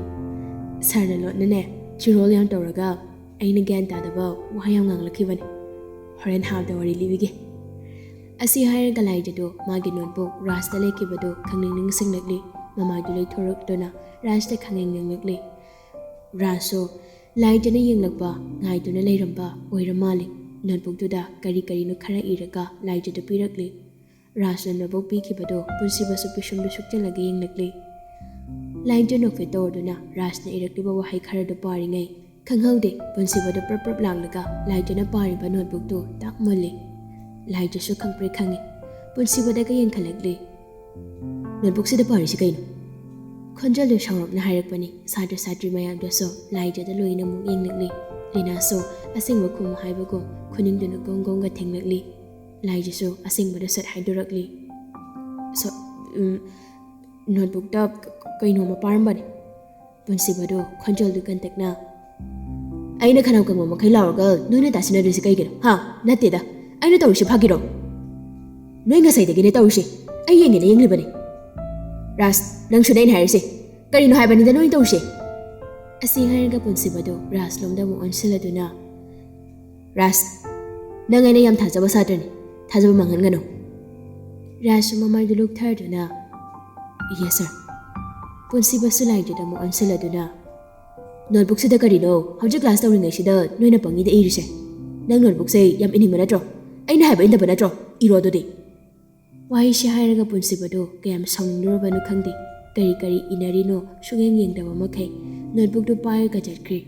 ꯁꯥꯔꯅ ꯂꯣꯠꯅꯅꯦ ꯆꯤꯔꯣꯜ ꯌꯥꯝ ꯇꯧꯔꯒ ꯑꯩꯅ ꯒ꯭ꯌꯥꯟ ꯇꯥꯗꯕ ꯋꯥ ꯌꯥꯝ ꯉꯥꯡꯂꯛꯈꯤꯕꯅꯤ꯫ ꯍꯣꯔꯦꯟ ꯍꯥꯞꯇ ꯋꯥꯔꯤ ꯂꯤꯕꯤꯒꯦ꯫" ꯑꯁꯤ ꯍꯥꯏꯔꯒ ꯂꯥꯏꯖꯗꯨ ꯃꯥꯒꯤ ꯅꯣꯠꯕꯨꯛ ꯔꯥꯖꯇ ꯂꯩꯈꯤꯕꯗꯨ ꯈꯪꯅꯤꯡ ꯅꯤꯡꯁꯤꯡꯂꯛꯂꯤ꯫ ꯃꯃꯥꯏꯗꯨ ꯂꯩꯊꯣꯔꯛꯇꯨꯅ ꯔꯥꯖꯇ ꯈꯪꯅꯤꯡ ꯅꯤꯡꯂꯛꯂꯤ꯫ ꯔꯥꯖꯁꯨ ꯂꯥꯏꯖꯅ ꯌꯦꯡꯂꯛꯄ ꯉꯥꯏꯗꯨꯅ ꯂꯩꯔꯝꯕ ꯑꯣꯏꯔ ꯃꯥꯜꯂꯤ꯫ ꯅꯣꯠꯕꯨꯛꯇꯨꯗ ꯀꯔꯤ ꯀꯔꯤꯅꯣ ꯈꯔ ꯏꯔꯒ ꯂꯥꯏꯖꯗ ꯄꯤꯔꯛꯂꯤ꯫ ꯔꯥꯖꯅ ꯅꯣꯠꯕꯨꯛ ꯄꯤꯈꯤꯕꯗꯨ ꯄꯨꯟꯁꯤꯕꯁꯨ ꯄꯤꯁꯨꯝꯗꯨ ꯁꯨꯛꯆꯜꯂꯒ ꯌꯦꯡꯂꯛꯂꯤ꯫ ꯂꯥꯏꯖ ꯅꯣꯛꯐꯦꯠ ꯇꯧꯔꯗꯨꯅ ꯔꯥꯖꯅ ꯏꯔꯛꯂꯤꯕ ꯋꯥꯍꯩ ꯈꯔꯗꯨ ꯄꯥꯔꯤꯉꯩ ꯈꯪꯍꯧꯗꯦ ꯄꯨꯟꯁꯤꯕꯗꯨ ꯄ꯭ꯔꯞ ꯄ꯭ꯔꯞ ꯂꯥꯡꯂꯒ ꯂꯥꯏꯖꯅ ꯄꯥꯔꯤꯕ ꯅꯣꯠꯕꯨꯛꯇꯨ ꯇꯥꯛ ꯃꯨꯜꯂꯤ꯫ ꯂꯥꯏꯖꯁꯨ ꯈꯪꯄ꯭ꯔꯦꯛ ꯈꯪꯉꯤ꯫ ꯄꯨꯟꯁꯤꯕꯗꯒ ꯌꯦꯡꯈꯠꯂꯛꯂꯤ꯫ "ꯅꯣꯠꯕꯨꯛꯁꯤꯗ ꯄꯥꯔꯤꯁꯤ ꯀꯩꯅꯣ?" ꯈꯣꯟꯖꯦꯜꯗꯨ ꯁꯥꯎꯔꯞꯅ ꯍꯥꯏꯔꯛꯄꯅꯤ꯫ ꯁꯥꯇ꯭ꯔ ꯁꯥꯇ꯭ꯔꯤ ꯃꯌꯥꯝꯗꯨꯁꯨ ꯂꯥꯏꯖꯗ ꯂꯣꯏꯅ ꯑꯃꯨꯛ ꯌꯦꯡꯂꯛꯂꯤ꯫ ꯂꯤꯅꯥꯁꯨ ꯑꯁꯦꯡꯕ ꯈꯨꯝꯃꯨ ꯍꯥꯏꯕꯒꯨꯝ ꯈꯨꯅꯤꯡꯗꯨꯅ ꯒꯣꯡ ꯒꯣꯡꯒ ꯊꯦꯡꯂꯛꯂꯤ꯫ ꯂꯥꯏꯖꯁꯨ ꯑꯁꯦꯡꯕꯗ ꯁꯠ ꯍꯥꯏꯗꯣꯔꯛꯂꯤ꯫ "ꯁꯣ-, ꯎꯝ, ꯅꯣꯠꯕꯨꯛꯇ ꯀ-, ꯀꯩꯅꯣꯝꯃ ꯄꯥꯔꯝꯕꯅꯤ꯫" ꯄꯨꯟꯁꯤꯕꯗꯨ ꯈꯣꯟꯖꯦꯜꯗꯨ ꯀꯟꯇꯛꯅ, "ꯑꯩꯅ ꯈꯅꯥꯎ ꯀꯪꯕ ꯃꯈꯩ ꯂꯥꯎꯔꯒ ꯅꯣꯏꯅ ꯇꯥꯁꯤꯟꯅꯗꯣꯏꯁꯦ ꯀꯩꯒꯤꯅꯣ? ꯍꯥ? ꯅꯠꯇꯦꯗ, ꯑꯩꯅ ꯇꯧꯔꯤꯁꯦ ꯐꯥꯒꯤꯔꯣ? ꯅꯣꯏ ꯉꯁꯥꯏꯗꯒꯤꯅꯦ ꯇꯧꯔꯤꯁꯦ꯫ ꯑꯩ ꯌꯦꯡꯒꯦꯅ ꯌꯦꯡꯂꯤꯕꯅꯤ꯫ ꯔꯥꯖ, ꯅꯪꯁꯨꯅꯦ ꯑꯩꯅ ꯍꯥꯏꯔꯤꯁꯦ꯫ ꯀꯔꯤꯅꯣ ꯍꯥꯏꯕꯅꯤꯗ ꯅꯣꯏꯅ ꯇꯧꯔꯤꯁꯦ?" ꯑꯁꯤ ꯍꯥꯏꯔꯒ ꯄꯨꯟꯁꯤꯕꯗꯨ ꯔꯥꯖꯂꯣꯝꯗ ꯑꯃꯨꯛ ꯑꯣꯟꯁꯤꯜꯂꯗꯨꯅ, "ꯔꯥꯖ, ꯅꯪ ꯑꯩꯅ ꯌꯥꯝ ꯊꯥꯖꯕ ꯁꯥꯇ꯭ꯔꯅꯤ꯫ ꯊꯥꯖꯕ ꯃꯥꯡꯍꯟꯒꯅꯨ꯫" ꯔꯥꯖꯁꯨ ꯃꯃꯥꯏꯗꯨ ꯂꯨꯛꯊꯔꯗꯨꯅ, "Yes, sir꯫" ꯄꯨꯟꯁꯤꯕꯁꯨ ꯂꯥꯏꯖꯗ ꯑꯃꯨꯛ ꯑꯣꯟꯁꯤꯜꯂꯗꯨꯅ, "ꯅꯣꯠꯕꯨꯛꯁꯤꯗ ꯀꯔꯤꯅꯣ ꯍꯧꯖꯤꯛ ꯀ꯭ꯂꯥꯁ ꯇꯧꯔꯤꯉꯩꯁꯤꯗ ꯅꯣꯏꯅ ꯄꯪꯏꯗ ꯏꯔꯤꯁꯦ? ꯅꯪ ꯅꯣꯠꯕꯨꯛꯁꯦ ꯌꯥꯝ ꯏꯅꯤꯡꯕ ꯅꯠꯇ꯭ꯔꯣ? ꯑꯩꯅ ꯍꯥꯏꯕ ꯏꯟꯗꯕ ꯅꯠꯇ꯭ꯔꯣ? ꯏꯔꯣ ꯑꯗꯨꯗꯤ꯫" ꯋꯥꯍꯩꯁꯤ ꯍꯥꯏꯔꯒ ꯄꯨꯟꯁꯤꯕꯗꯨ ꯀꯌꯥꯝ ꯁꯥꯎꯅꯤꯡꯂꯨꯔꯕꯅꯣ ꯈꯪꯗꯦ꯫ ꯀꯔꯤ ꯀꯔꯤ ꯏꯅꯔꯤꯅꯣ ꯁꯨꯛꯌꯦꯡ ꯌꯦꯡꯗꯕ ꯃꯈꯩ ꯅꯣꯠꯕꯨꯛꯇꯨ ꯄꯥꯏꯔꯒ ꯆꯠꯈ꯭ꯔꯦ꯫